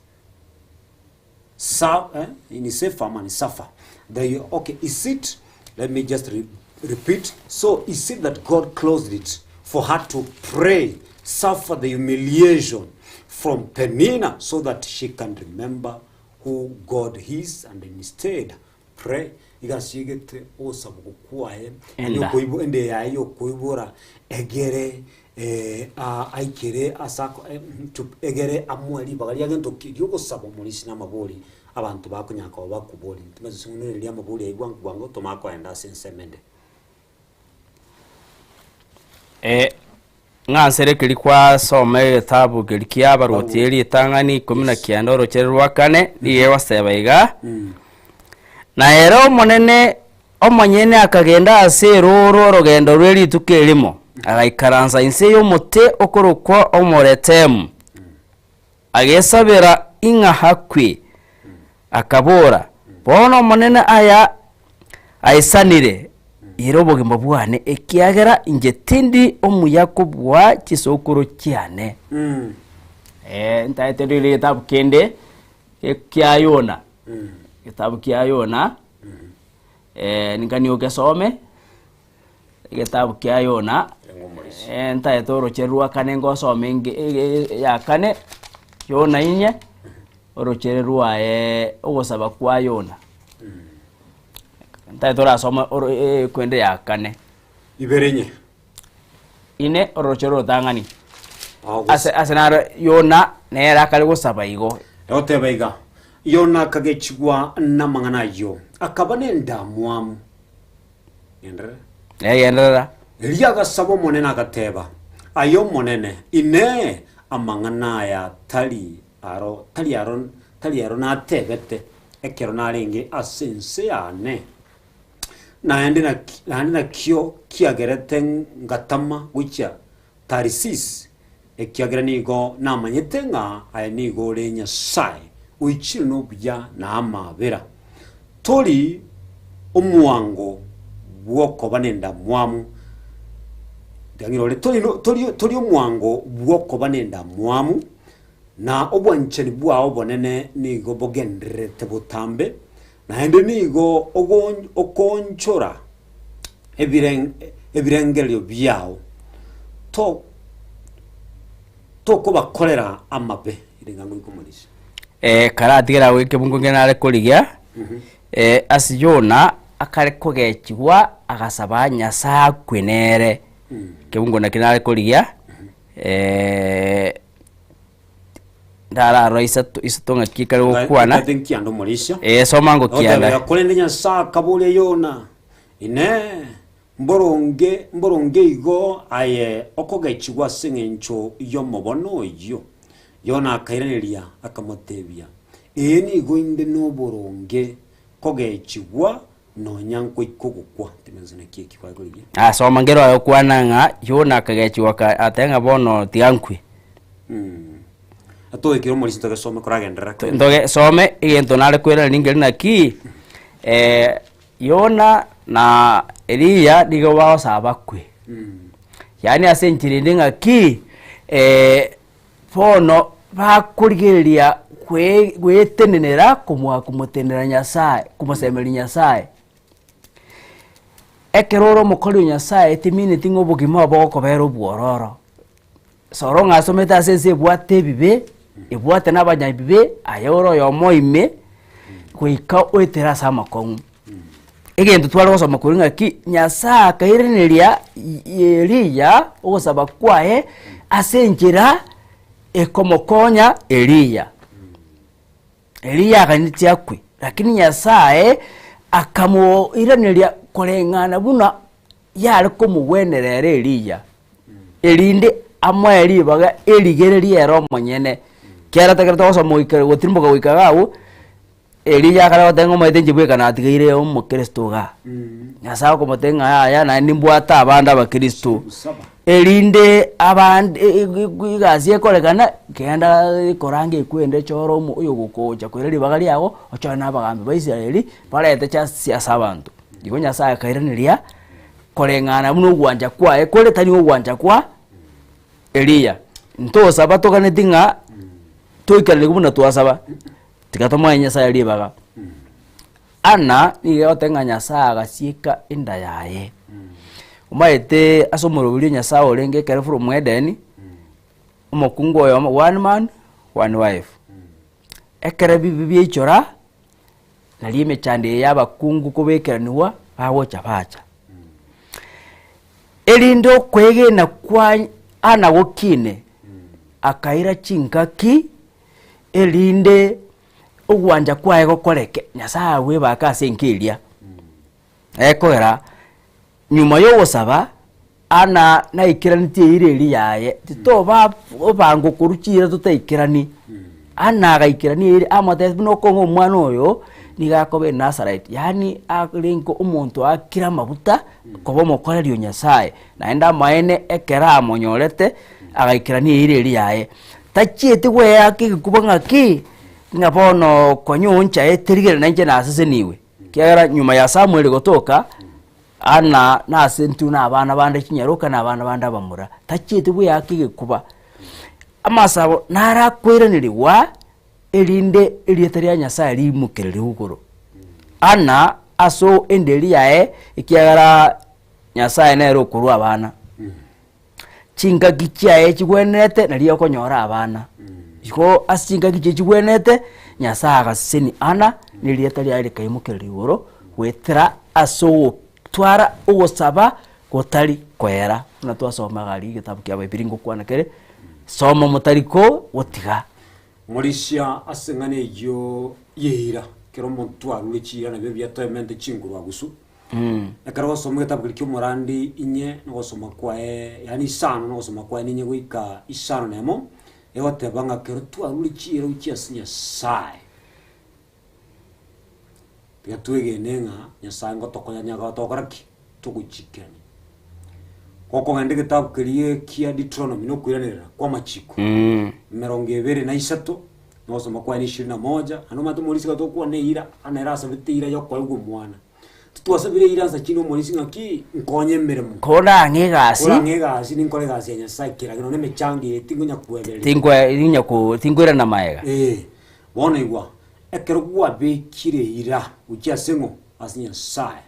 sa eh, ni safer ama ni suffer the okay is it let me just re, repeat so is it that God closed it for her to pray suffer the humiliation from Penina so that she can remember who God is and instead pray igasiegete ogosaba kwaye Enda. yokoibo ende yaye yokoibora egere eh, a- aikere ase ako- eh, mm, to- egere amoe ribaga ria gento ki riogosaba omorisia na amabori abanto bakonyara koba bakobori timanyeti amabori aywo bwango bwango tomanye koenda ase ensemo ende. Eh, ng'ansere keria kwasoma egetabu keria kia abarwoti eritang'ani ikomi na kianda orochere rwa kane, nigo egoseba iga, Na ere Omonene omonyene akagenda ase erooro orogendo rwe rituko erimo, agaikaransa inse y'omote okorokwa omoretemu, agesabera ing'a akwe, akabora, Bono Omonene aya aisanire, ira obogima bwane, ekiagera inche tindi omuya kobua chisokoro chiane. Eh, ntaete ndire egetabu kende kia Yona, egetabu kia Yona, ninkani ogesome, egetabu kia Yona, ntaete orochere rwa kane ngosoma enge ya kane, Yona inye, orochere rwaye ogosaba kwa Yona. Ntaete orasome oro ekwende ya kane. Ibere inye. Ine ororoche rorotang'ani. Ase ase naro Yona nere akare gosaba igo. Egoteba iga. Yona akagechigwa namang'ana ayio, akaba nendamwamu. Genderera. Eh, genderera. Erio agasaba Omonene agateba, Aye Omonene, Inee, amang'ana aya tari aro tari aro tari aro natebete ekero narenge ase ense yane? Naende naki naende nakio kiagerete ngatama gochia Tarisisi, ekiagera nigo namanyete ng'a aye nigo ore Nyasae oichire nobuya na amaabera, tori omwango bw'okoba nendamwamu, tiga ng'irore, tori tori tori omwango bw'okoba nendamwamu, na obwanchani bwao obonene nigo bogendererete botambe, naende nigo ogon okoonchora ebireng ebirengererio biao, to tokobakorera amabe. Ere ng'a ngoika omorisia. Eh, karatigere agwo ekebungo nkere nare korigia, eh, ase Yona akare kogechigwa agasaba Nyasae akwe nere, ekebungo nakio nare korigia, eh, ndararora isato isato ng'aki ekare gokwana, Ntagete nkianda omorisia. eh, soma Ogoteba, ngokianda. Korende Nyasae akaboria Yona, Inee! Mboronge, mboronge igo aye okogechigwa ase engencho y'omobono oyio? Yona akairaneria, akamotebia, Ee, nigo inde noboronge kogechigwa nonya nkoika ogokwa. Timense naki eki kware korigia. Ah, soma nkere oye okwana ng'a Yona akagechigwa aka ateba ng'a bono tiga nkwe. Atoekire omorisia togesome koragenderera. Ntoge some egento nare koiraneria nkeri naki, Yona na Eliya nigo bagosaba bakwe. Yaani ase enchera ende ng'aki, bono bakorigereria kwe gwetenenera komoa komotenenera Nyasaye, komosemeria Nyasaye. Ekero ore omokori o Nyasaye timineti ng'a obogima obo bogokobera obwororo. Soro ng'a asomete ase ense ebwate ebibe, ebwate na abanyabibe, aye ore oyomo ime, goika oetere ase amakong'u. Egento tware gosoma korwa ng'aki, Nyasaye akairaneria Eliya ogosaba kwaye ase enchera ekomokonya Eliya. Eliya aganyetie akwe, lakini Nyasaye akamoiraneria koreng'ana buna yare komogwenera ere Eliya, erinde amoe ribaga erigererie ere omonyene. Ekiagera ekero togosoma goika gotirimboka goika iga abwo, Eliya akare goteba ng'a omanyete inche bweka natigaire omokristo igaa. Nyasaye okomotebia ng'a yaya naende nimbwate abande abakristo, erinde abande egasi ekorekana, genda ekorange ekwende echore omo oyogokocha koira ribaga riago, ochore na abagambi ba Israeli, barete justice ase abanto. Igo Nyasaye akairaneria, koreng'ana buna ogwancha kwaye kore tari ogwancha kwa Eliya. Ntosaba toganeti ng'a toikaranigwe buna twasaba, tiga tomoe Nyasaye ribaga. Anna nigo egoteba ng'a Nyasaye agasieka enda yaye. Omanyete ase omoroberi o Nyasaye orenge ekero from Eden, omokungu oyomo one man, one wife. Ekero ebibe biaichora. Nario emechando eye y'abakungu kobekeraniwa bagocha bacha. Erinde okwegena kwa Ana gokine, akaira chingaki erinde ogwancha kwaye gokoreke, Nyasaye agwebake ase enka eria. Ekogera nyuma yogosaba, Ana naikeranetie eira eria yaye, titoba obango korwa chiira totaikerani. Ana agaikerania eira, amotebia buna okong'a omwana oyo, nigo akoba enasareti, yaani arenge omonto aakire amaguta koba omokoreri o Nyasaye. Naende amaene ekero amonyorete, agaikerania eira eria yaye. Tachieti goeaka egekuba ng'aki, ng'a bono konya oonchaete rigereria nainche naseseniwe. Ekiagera nyuma ya Samuel gotoka, Ana nase intwe na abana bande chinyaroka na abana bande abamura, tachieti bweaka egekuba. Amasabo narakoiranerigwa erinde erieta ria Nyasaye riimokererigwe igoro. Ana ase enderi yaye ekiagera Nyasaye nere okorua abana. Chingaki chiaye chigwenerete nario okonyora abana. Igo ase chingaki chiria chigwenerete, Nyasaye agasesenia Anna, na erieta riaye rikaimokererwa igoro goetera ase ogotwara ogosaba gotari koera. Buna twasoma iga aria egetabu kia Abaibiri ngokwana kere, soma motari ko gotiga. Morisia ase eng'ana eyio. Y'eira, ekero omonto arure chiira nabio ebiya toemente chinguru agusu. Ekero ogosoma egetabu keria ki'omorandi inye nogosoma kwaye yaani isano nogosoma kwaye ninye goika isano na emo, egoteba ng'a ekero twarure chiira gochia ase Nyasaye, tiga twegene ng'a Nyasaye ngotokonya nigo togokora ki? Togochikerania. Gokogenda egetabu keria kia Deuteronomy nokoiranerera kw'amachiko emerongo ebere na isato. Nogosoma kwaye na ishirini na moja, naende omanyete omorisia ekero togokwana eira, ana ere asabete eira yokoegwa omwana. Titwasabire eira nsa chinde omorisia ng'aki, nkonye emeremo. Korang'e egasi. Korang'e egasi, ninkore egasi ya Nyasaye kera kende, nonye emechango eye tinkonya koebereria. Tinkwe ninya ko tinkoirana maega. Eh, bono igwa, ekero gwabekire eira gochia ase ng'o? Ase Nyasaye,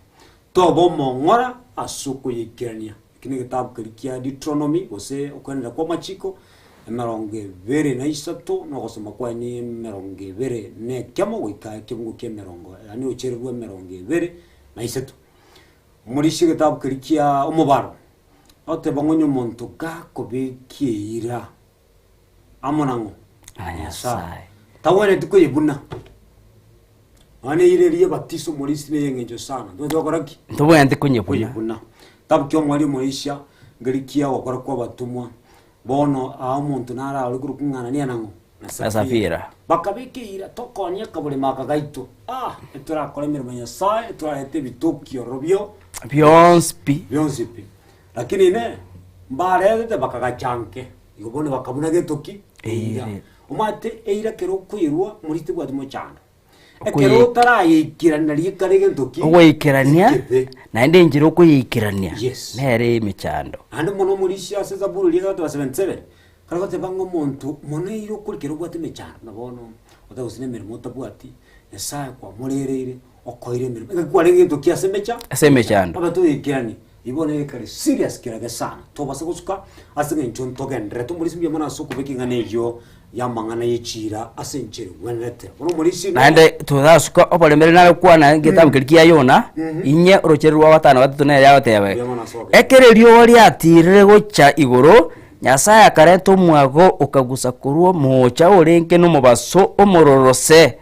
toba omong'ora ase okoyeikerania. Eki negetabu keria kia Deuteronomy, gose okoenera kw'amachiko, emerongo ebere na isato, na ogosoma kwaye ne emerongo ebere na ekemo goika ekebugo kia emerongo, yaani orochere rwa emerongo ebere na isato. Omorisia egetabu keria kia omobaro, agoteba ng'a onye omonto gakobekia eira amo nang'o? Na Nyasae. Tagwenereti koyebuna. Nonya na eira eria y'ebatiso omorisia neye eng'encho sana. Ntobwenereti gokora ki? Ntobwenereti konyebuna. Koyebuna. Tabu kia omwari omorisia, nkeri kia ogokora kwa abatomwa, bono aa omonto nare ore korokwa ng'a Anania nang'o? Na Safira. Bakabeka eira, tokonia akaboremo aka gaito. Ah, etorakore emeremo ya Nyasae, etorarete ebitoki ororo bio Bionsi pi. bionsi pi. Lakini inee, mbaretete bakagacha nke, igo bono bakabuna gento ki? Eira. Eira. Omanyete eira ekero okoirwa omorisia tebwati mochando. Ekero Okoye- otarayeikerania rikare gento ki? Ogoikerania, Ekebe. naende enchera okoyeikerania, Yes. nere emechando. Naende mono omorisia ase Zaburi eria egoteba 77, kare goteba ng'a omonto mono eira okori kero obwate emechando buna bono, otagete gose na emeremo otabwati, Nyasaye kwamorereire, okoire emeremo, ekero kwarenge gento ki ase emecha? Ase emechando. Obe toyeikeranie, Eyio bono ekare serious kerage sana, tobasa gosuka ase eng'encho ntogendererete omorisia mbuya mono ase okobeka eng'ana eyio y'amang'ana y'echiira ase enchera egwenerete. Bono omorisia ime Naende torasuka oboremere nare gokwana egetabu keria kia Yona, inye orochere rwa gatano gatato nere agoteba Mbuya mono ase ogokora. Ekero erioba riatirire gocha igoro, Nyasae akareta omwago okagusa korwa moocha orenge nomobaso omororo se.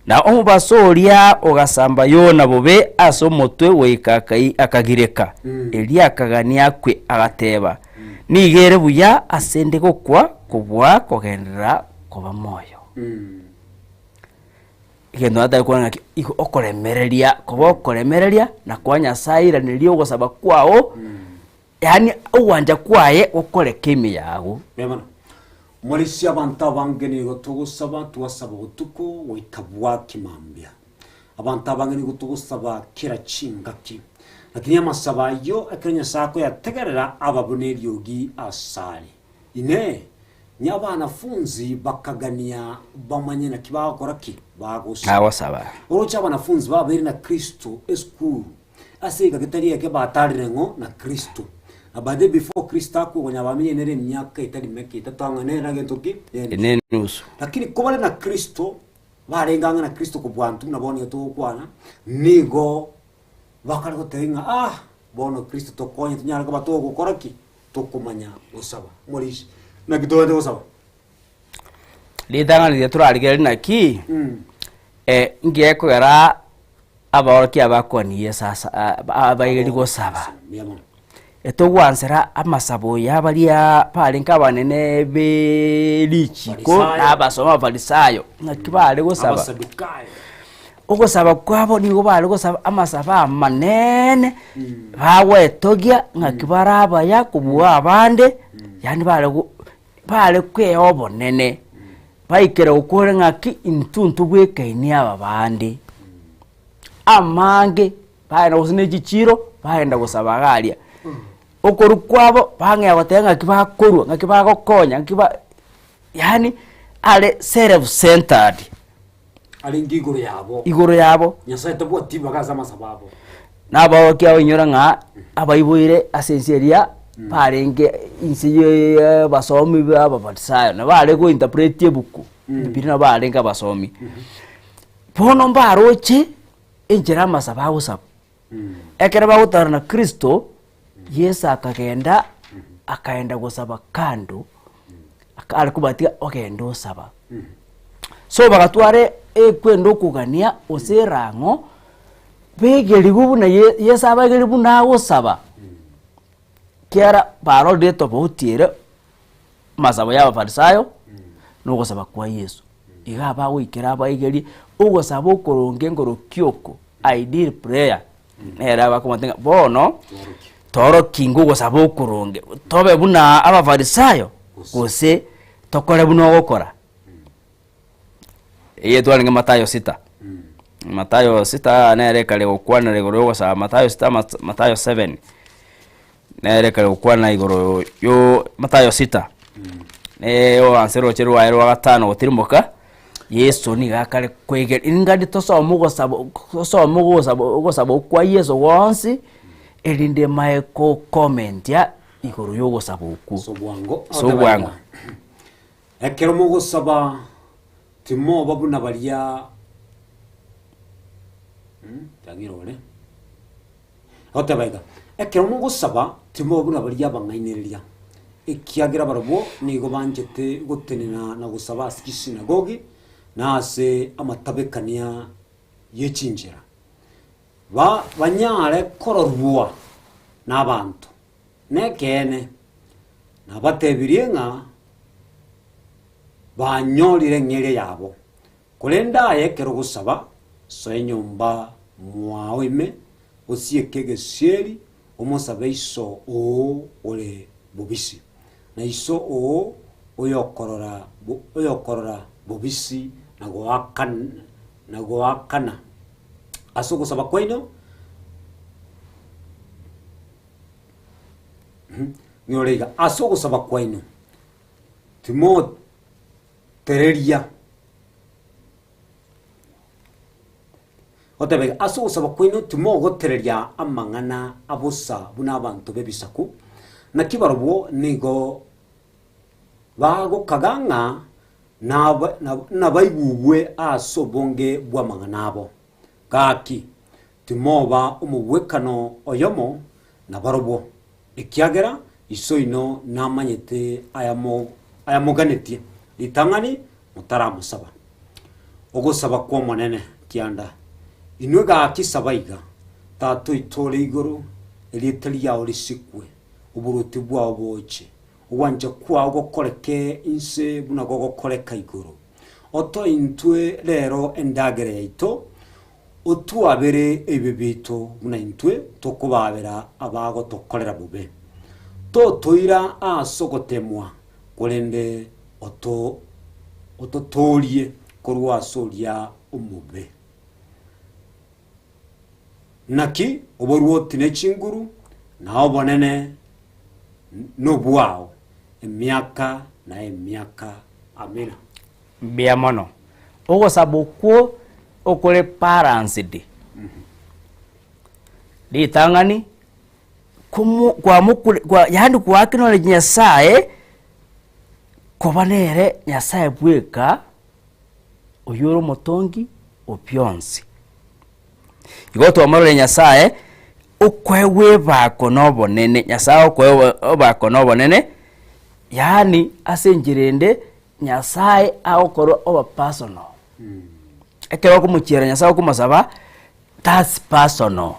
Na omobaso oria ogasamba Yona bobe ase omotwe goika akai- akagireka. Erio akagania akwe, agateba, Nigo ere buya ase 'nde gokwa kobua kogenderera koba moyo. Egento natari kwana ng'aki, igo okoremereria, koba okoremereria na koa Nyasae airanerie ogosaba kwao, yaani ogwancha kwaye gokoreke ime yago. Mbuya mono. Morisia abanto abange nigo togosaba, twasaba botuko goika bwaki mambia. Abanto abange nigo togosaba kera chingaki. Lakini amasabo ayio ekero Nyasae akoyategerera aba buna eriogi asare. Inee! Inye abanafunzi bakagania bamanye naki bagokora ki? Bagosaba. Bagosaba. Oroche abanafunzi babeire na Kristo esukuru, Ase egeka getari eke batarire ng'o na Kristo. Na by the before Kristo akwe konya bamenyire nere emiaka etari meke etato ang'e nere na gento ki? Ne enusu. Lakini kobare na Kristo, barenge ang'e na Kristo kobua intwe buna bono iga togokwana, nigo bakare goteba ng'a ah, bono Kristo tokonye tonyare koba togokora ki? Tokomanya gosaba. Morisia, naki togende gosaba? Ritang'ani riria torarigererie naki, nki gekogera abaorokia abakwania Yeso ase abaigeri gosaba, etogwansera amasabo ya baria barenge abanene be richiko na abasomi abafarisayo, ng'aki bare gosaba. Ogosaba kwabo nigo bare gosaba amasabo amanene, bagwetogia ng'aki bare abaya kobua abande, yaani bare go bare kwea obonene, baikera gokora ng'aki intwe ntobwekaini aba bande. Amange bagenda gose ne chichiro, bagenda gosaba iga aria. Okorwa kwabo bang'ea goteba ng'aki bakorwa, ng'aki bagokonya, ng'aki ba yaani are self centered. Arenge igoro yabo. Igoro yabo. Nyasae tabwati ribaga ase amasabo abo. Nabaorokia abainyora ng'a abaiboire ase ense eria barenge inse ya abasomi ba abafarisayo, nabo bare go interpret ebuku, Bibilia nabo barenge abasomi. Bono mbaroche enchera amasabo agosabwa. Ekero bagotara na Kristo, Yeso akagenda, akaenda gosaba kando, aka are kobatiga ogende osaba. So bagatware. ekwenda okogania gose erang'o, begerigwe buna ye Yeso abaegerie buna agosaba, kiara barorire etofauti ere amasabo ya abafarisayo na ogosaba kwa Yeso. Iga abagoikera abaegerie ogosaba okoronge nkorokia oko, ideal prayer, nere abakomotebia ng'a bono torokia ingo ogosaba okoronge, tobe buna abafarisayo gose tokore buna ogokora. Eye twarenge Mathayo sita, Mathayo sita nere ekare gokwanera igoro ya ogosaba Mathayo sita Mathayo seven, nere ekare gokwana igoro yo Mathayo sita, oanse roche rwaye rwa gatano gotirimboka, Yeso nigo akare koegeri ingani tosome ogosaba tosome ogosaba ogosaba okwa Yeso gwonsi, erinde mae kokomentia igoro ya ogosaba okwo. Ase obwango. Ase obwango. Ekero mogosaba, timoba buna baria tang'ira ore. Agoteba iga, Ekero mogosaba, timoba buna baria abang'ainereria, ekiagera barabwo nigo banchete gotenena na gosaba ase chisinagogi na ase amatabekania ye chinchera, ba banyare kororwa nabanto. Nekeene, nabatebirie ng'a banyorire eng'eria yabo. Korende aye ekero ogosaba, soa enyomba mwao ime, osieke egesieri, omosabe Iso oo ore bobisi, na Iso oo oyokorora oyokorora bobisi na na goakana ase ogosaba kwaino. Nyore iga, ase ogosaba kwaino timotereria, goteba iga, ase ogosaba kwaino timogotereria amang'ana abosa buna abanto b'ebisaku, naki barobwo nigo bagokaga ng'a nabaigugwe ase obonge bw'amang'ana abo. Gaki, timoba omogwekano oyomo nabarobwo, ekiagera Iso oino namanyete ayamoganetie ritang'ani motaramosaba. Ogosaba kw'Omonene kianda. Inwe gaki saba iga, Tata oito ore igoro, erieta riao risikwe, oboruoti bwao boche, ogwancha kwao gokoreke inse buna gogokoreka igoro. Otoe intwe rero endagera yaito, Otwabere ebibe biaito buna intwe tokobaabera abagotokorera bobe. Totoira ase ogoteemwa, korende ototoorie korwa ase oria omobe. Naki oborwoti ne chinguru, na obonene nobwao, emiaka na emiaka. Amina. Mbuya mono. Ogosaba okwo okore balanced. Ritang'ani, komo kwamokure kwa yaani kwa acknowledge Nyasaye, koba nere Nyasaye bweka, oywo ore omotongi o bionsi. Igo twamororire Nyasaye, okoegwa ebako na obonene, Nyasaye okoegwa ebako na obonene, yaani ase enchera ende, Nyasaye agokorwa oba personal. Ekero okomochiera Nyasaye okomosaba, that's personal.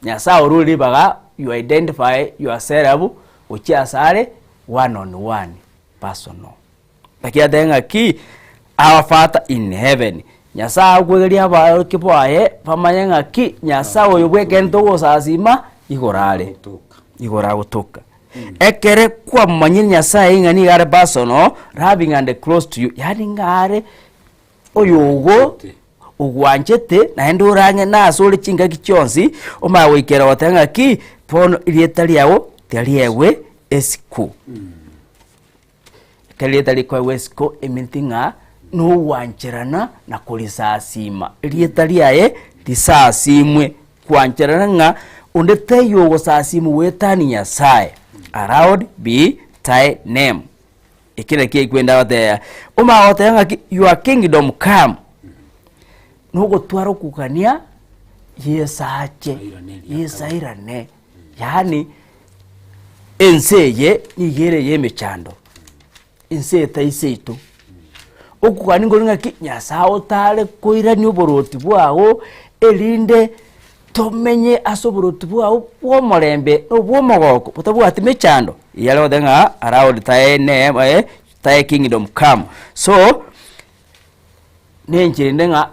Nyasaye orure ribaga you identify yourself gochia asare one on one, personal. Naki atebe ng'aki, our father in heaven, Nyasaye agokwegeria abaorokia baye bamanye ng'aki Nyasaye oyo bw'ekeene togosasima igoro are, igoro agotoka. Ekere kwamomanyire Nyasaye ng'a nigo are personal, loving and close to you, yaani ng'a are oyogo ogwanchete naende ore ang'e nase ore chingaki chionsi, omanye goikera goteba ng'aki, bono erieta riago tiariegwe esiko. Ekero erieta rikoegwa esiko eminti ng'a nogwancherana na korisasima, erieta riaye risasimwe, kwancherana ng'a onde taiyo ogosasimwa goetania Nyasaye, allowed be thy name. Eki nakio ekwenda goteba, omanye goteba ng'aki your kingdom come, nogotwara okogania Yeso ache, Yeso airane, yaani ense eye nigo ere ey'emechando, ense eye taiseito. Okogania nkori ng'aki Nyasaye otare koirania oboroti bwao erinde tomenye ase oboroti bwao bwa omorembe na obwa omogoko botabwati mechando. Eyio are goteba ng'a around thy name eh, thy kingdom come. So, na enchera ende ng'a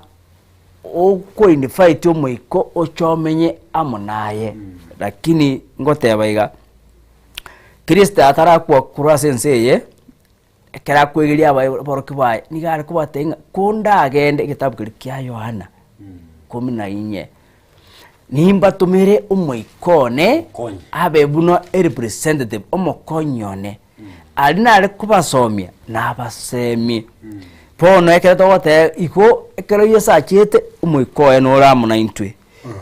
okoinvite omoika oche omenye amo naye, lakini ngoteba iga, Kristo atarakwa korwa ase ense eye, ekero akwegeria abae aborokigwa baye, nigo are kobatebia ng'a kondagende egetabu keria kia Yohana kumi na inye, nimbatomere omoika one abe buna erepresentative, omokonyi one. Aria nare kobasomia, nabasemie. Bono ekero togoteba igo, ekero Yeso achete, omoika oye nore amo naintwe.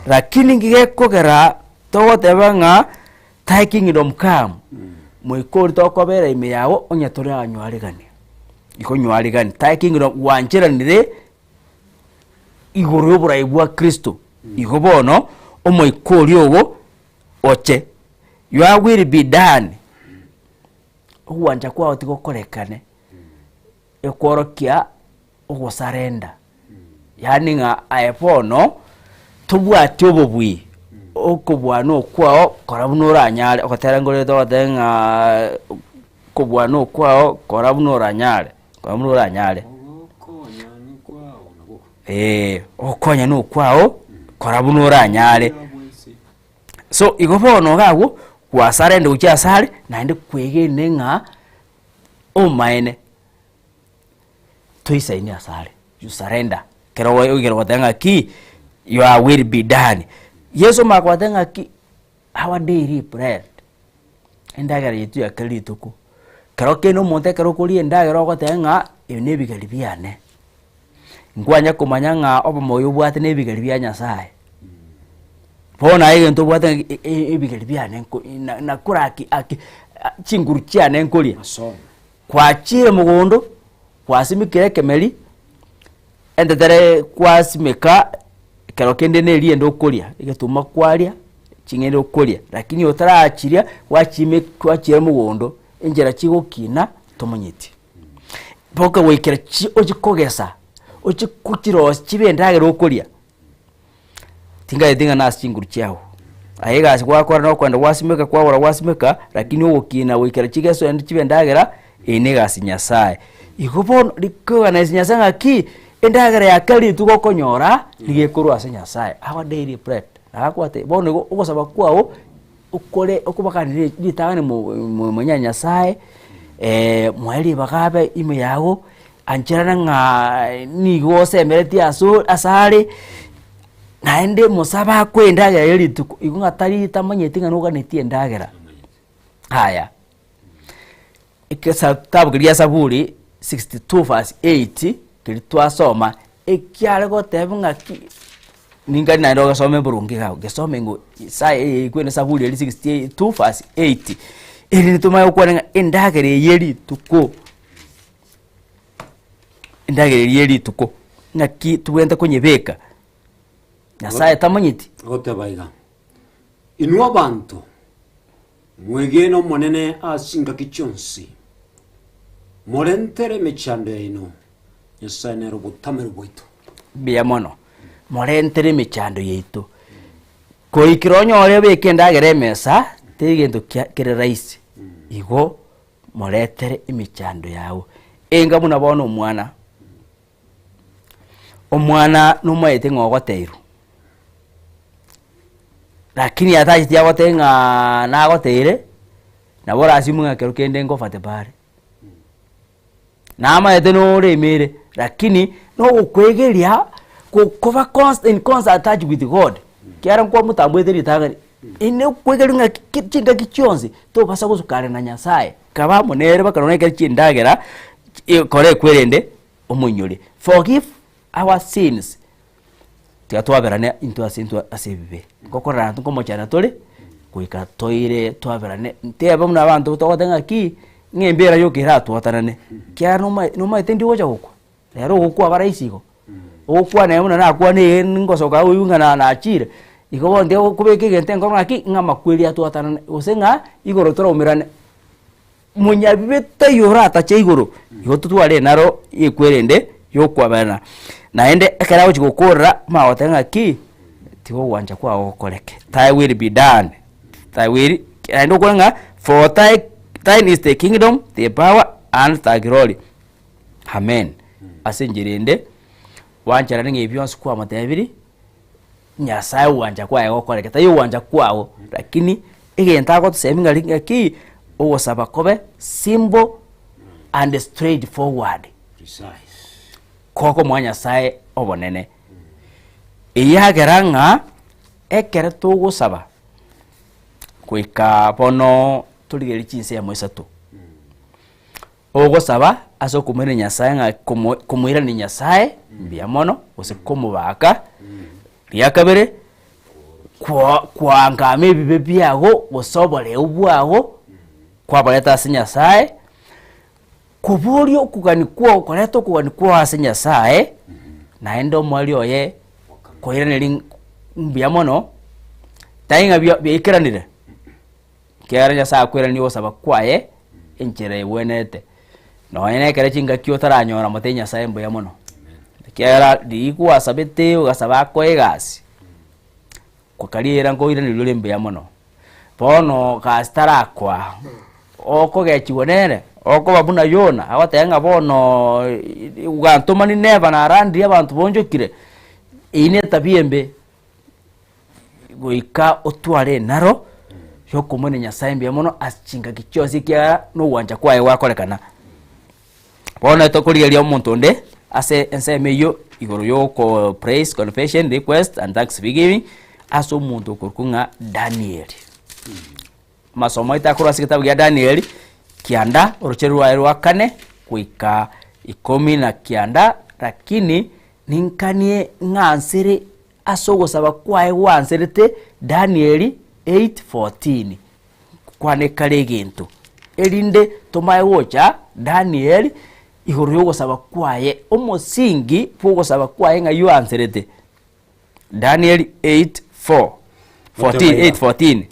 Lakini nki gekogera togoteba ng'a thy kingdom come, moika oria tokobera ime yago onye toranywaregania, igo nywaregani, thy kingdom gwancheranire igoro yoborai bwa Kristo, igo bono omoika oria ogo oche. Your will be done, ogwancha kwao tigokorekane, ekworokia ogosarenda, yaani ng'a aye bono tobwati obobui, okobua na okwao kora buna oranyare, ogotera nkorete ogoteba ng'aa okobua na okwao kora buna oranyare, kora buna oranyare. Eeh, ogokonya na okwao kora buna oranyare. So igo bono iga abwo, gwasarende gochia asare, naende kwegene ng'a omaene toisaini asare, you surrender. Ekero oigere goteba ng'aki your will be done. Yeso omanye kogoteba ng'aki our daily bread, endagera yaito ya kera rituko. Kero kende omonto ekero okoria endagera ogoteba ng'a ebi na ebigeri biane. Nkwanya komanya ng'a obomoyo obwate na ebigeri bia Nyasaye. Bono aye egento obwate ng'a e- e- ebigeri biane nko na nakora aki aki chinguru chiane nkoria. Kwachire mogondo, kwasimekire ekemeri, entetere kwasimeka, ekero kende na eriende okoria, egetuma kwaria, ching'ende okoria, lakini otarachiria, gwachime gwachire mogondo, enchera chigokina tomanyeti. Boka goikera chi ochie kogesa, ochie kochirosia chibe endagera okoria, tinganyeti ng'a nase chinguru chiago. Aye egasi gwakora na okoenda gwasimeka kwagora gwasimeka, lakini ogokina goikera chigeso naende chibe endagera, eye na egasi Nyasaye. Igo bono rikoganesi Nyasaye ng'aki, endagera ya kera rituko okonyora, nigo ekorwa ase Nyasaye, our daily bread. Nagakobwate bono igo ogosaba kwago. Okore okobakania ritang'ani momanye Nyasaye, moe ribaga abe ime yago, ancherana ng'a nigo osemeretie aso asare, naende mosabe akoe endagera ya rituko, igo ng'a tari tamanyeti ng'a noganetie endagera. Aya, eketabu keria gia Zaburi 62 verse 8, keria twasoma, ekiare goteba ng'aki, ninkari naende ogesome boronge iga abwo, gesome ng'o Isaya eye ekwene Zaburi eria 62 verse 8, erinde tomanye gokwana ng'a endagera eye ya rituko, endagera eria ya rituko, ng'aki tobwenerete konyebeka, Nyasaye tamanyeti. Agoteba iga, Inwe abanto, Mwegene Omonene ase chingaki chionsi, morentere emechando yaino, Nyasae nere obotamero bwaito. Mbuya mono, morentere emechando yaito. Goikera onyore obeke endagera emesa, teri gento kia kere rahisi, igo moretere emechando yago. Enga buna bono omwana, omwana nomaete ng'a ogoteirwe, Lakini atacheti agotebie ng'a nagoteire, nabo orasimwe ng'a kero kende nkofate bare. Namaete noremire, lakini nogokwegeria gokoba const in constant touch with God, ekiagera nkwamotamboete ritang'ani, inde okwegeria ng'a ki chingaki chionsi, tobasa gosuka are na Nyasaye, kaba amo nere mpaka nonye ekero chindagera, kora ekwerende omoinyore. Forgive our sins. Tiga twaberane intwe ase intwe ase ebibe, ngokorera intwe nkomochera tore, goika toire twaberane, ntebe buna abanto togoteba ng'aki, ng'a embera yoka eratwatanane, ekiagera nomae nomaete ndi ogocha gokwa, rero ogokwa aba rahisi igo, ogokwana ere buna nakwane iga ngosoka oigwe ng'a na nachire, igo bono tiga kobeka egento enkoro ng'aki, ng'a amakweri atwatanane, gose ng'a igoro toraumerane. Monyabibe taiyo oratache igoro, igo totware naro ekwerende yokwaberana. Naende ekero agochia gokorera, omanye goteba ng'aki, tiga ogwancha kwago gokoreke, thy will be done, thy will, naende okore ng'a for thy thine is the kingdom, the power and the glory. Amen. Ase enchera ende, gwancherane ng'a ebi bionsi kwamotebirie, Nyasae ogwancha kwaye gokoreke, tari ogwancha kwago, lakini egento agotosemia ng'a ng'aki, ogosaba kobe simple and straight forward. Kokomoa Nyasae obonene. Eyagera ng'a ekero togosaba, goika bono torigererie chinsemo isato. Ogosaba ase okomoirania Nyasae ng'a komo komoirania Nyasae mbuya mono, gose komobaka. Ria kabere, kwa koangama ebibe biago gose oboreu bwago, kwaboreta ase Nyasae, koboria okogania kwao koreta okogania kwao ase Nyasae, naende omoerio oye koiraneria mbuya mono, tari ng'a bia biaikeranire. Ekiagera Nyasae akweranie ogosaba kwaye enchera egwenerete. Nonya na ekero chingaki otaranyora motebie Nyasae mbuya mono, ekiagera riria gwasabete ogasaba akoe egasi, kariera nkoiraneria ore mbuya mono. Bono gasi tarakoa, okogechiwa nere, okoba buna Yona, agoteba ng'a bono gantoma Nineva narandirie abanto bonchokire, eywo na etabia embe. Goika otware enaro yokomoina Nyasae mbuya mono ase chingaki chionsi ekiagera na ogwancha kwaye gwakorekana. Bono tokorigereria omonto onde ase ensemo eywo igoro ya oko praise, confession, request and thanksgiving ase omonto okorokwa ng'a Daniel. Amasomo aito akorwa ase egetabu gia Danieli, kianda, orochere rwaye rwa kane goika ikomi na kianda, lakini ninkanie ng'ansere ase ogosaba kwaye gwanserete Danieli 8:14, kwane kare egento, erinde tomaye gocha Danieli igoro y'ogosaba kwaye, omosingi bw'ogosaba kwaye ng'ai oanserete. Danieli 8:4, 14, 8:14.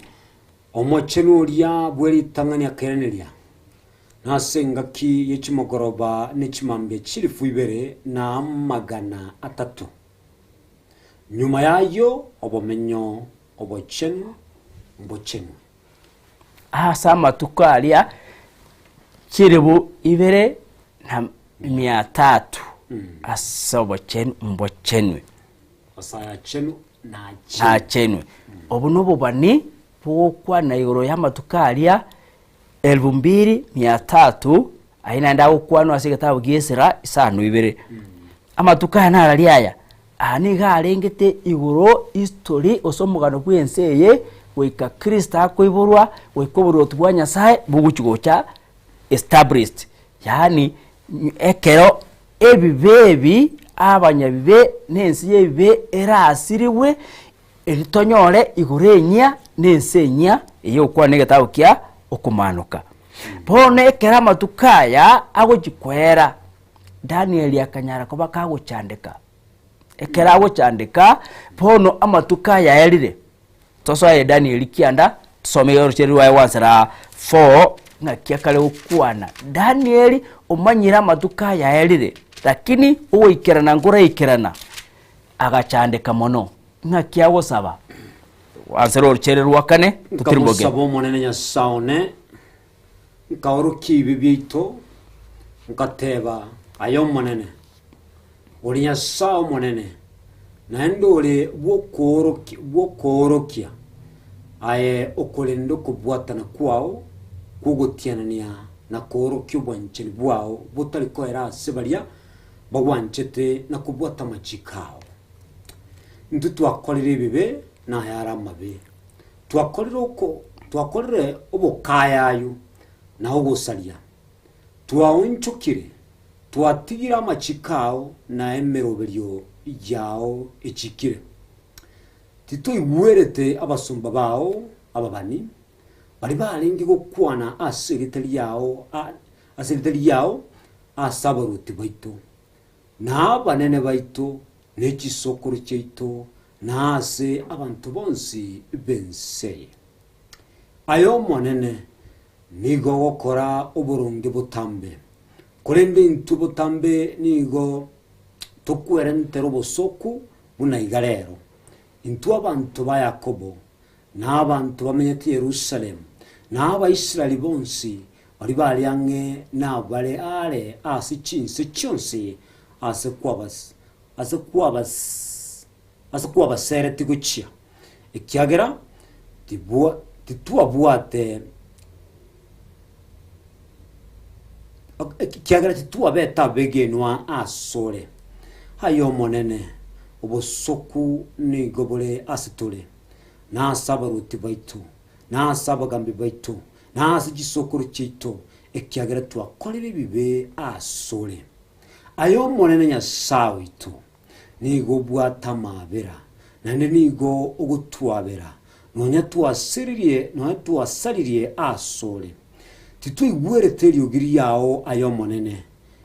Omochenu oria bwe ritang'ani akairaneria, Na ase engaki ye chimogoroba ne chimambia chilifu ibere na amagana atato. Nyuma y'ayio obomenyo obochenu mbochenwe. Ase amatuko aria chilifu ibere na mia tatu ase obochenu mbochenwe. Ase ayachenu nachenwe. Nachenwe. Obo nobobani bogokwana igoro y'amatuko aria elfu mbili mia tatu, ayio naende agokwanwa ase egetabu gia Ezra isano ibere. Amatuko aya narari aya, aya nigo arengete igoro history gose omogano bw'ense eye goika Kristo akoiborwa, goika oboruoti bwa Nyasaye bogochi gocha established, yaani ekero ebibe ebi abanyabibe na ense y'ebibe erasirigwe, erio tonyore igoro enyia na ense enyia eye ogokwana egetabu kia okomanoka. Bono ekero amatuko aya agochi koera, Daniel akanyara koba kagochandeka, ekero agochandeka, bono amatuko aya aerire, Tosoe Danieli kianda, tusome orocheri rwaye gwansera 4 ng'aki akare gokwana. Danieli omanyire amatuko aya aerire, lakini ogoikerana nkoraikerana, agachandeka mono. Ng'aki agosaba? Gwansera orochere rwa kane, totirimboke. Nkamosaba Omonene Nyasae one, nkaorokia ebibe biaito, ngateba, Aye Omonene, ore Nyasae Omonene, naende ore bw'okoorokia, aye okorenda okobwatana kwao kw'ogotianania na koorokia obwanchani bwao botari koera ase baria bagwanchete na kobwata amachiko ao. Intwe twakorire ebibe na ayare amabe, twakorire oko twakorire obokayayu na ogosaria, twaonchokire Twatigire amachiko ao na emeroberio yao echikire. Titoigwerete abasomba bao ababani, baria barenge gokwana ase erieta riao ase erieta riao ase abaruoti baito, na abanene baito, ne chisokoro chiaito, na ase abanto bonsi b'ense eye. Aye Omonene, Nigo ogokora oboronge botambe, korende intwe botambe nigo tokwerentera obosooku buna iga rero. Intwe abanto ba Yakobo, na abanto bamenyete Yerusalemu, na Abaisraeli bonsi baria bare ang'e nabare aare ase chinse chionsi ase kwabas ase kwabas ase kwabaseretie gochia, ekiagera tibwa titwabwate ekiagera titwabete abegenwa asore. Aye Omonene, obosoku nigo bore ase tore, na ase abaruoti baito, na ase abagambi baito, na ase chisokoro chiaito, ekiagera twakorire ebibe asore. Aye Omonene Nyasae oito, nigo obwate amaabera, naende nigo ogotwabera, nonya twasiririe, nonya twasaririe asore. Titwaigwerete eriogi riao aye Omonene,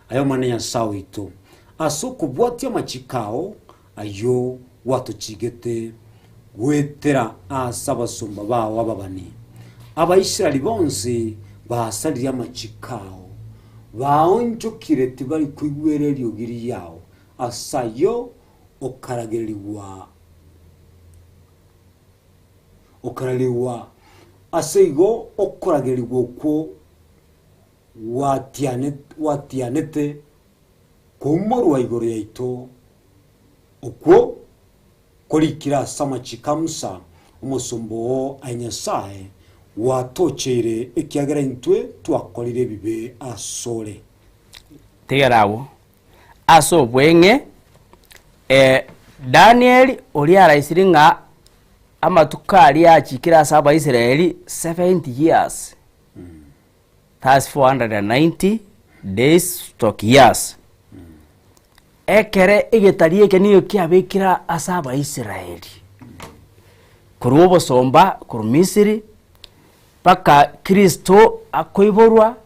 aye Omonene Nyasae oito, ase okobwatia amachiko ao ayio gwatochigete goetera ase abasomba bao ababani. Abaisraeli bonsi basaririe amachiko ao, baonchokire tibari koigwera eriogi riao, ase ayio okaragererigwa okaragererigwa ase igo okoragererigwa okwo gwatianete koumorwa igoro yaito, okwo korikire ase amachiko a Musa, omosomba oo aye Nyasae, gwatocheire, ekiagera intwe twakorire ebibe asore. Tigera agwo ase obweng'e, Danieli oria araisirie ng'a amatuko aria achikire ase Abaisraeli 70 years. That's 490 days stroke years. Ekere egetari eke nigo kiabekire ase Abaisraeli korwa obosomba korwa Misiri mpaka Kristo akoiborwa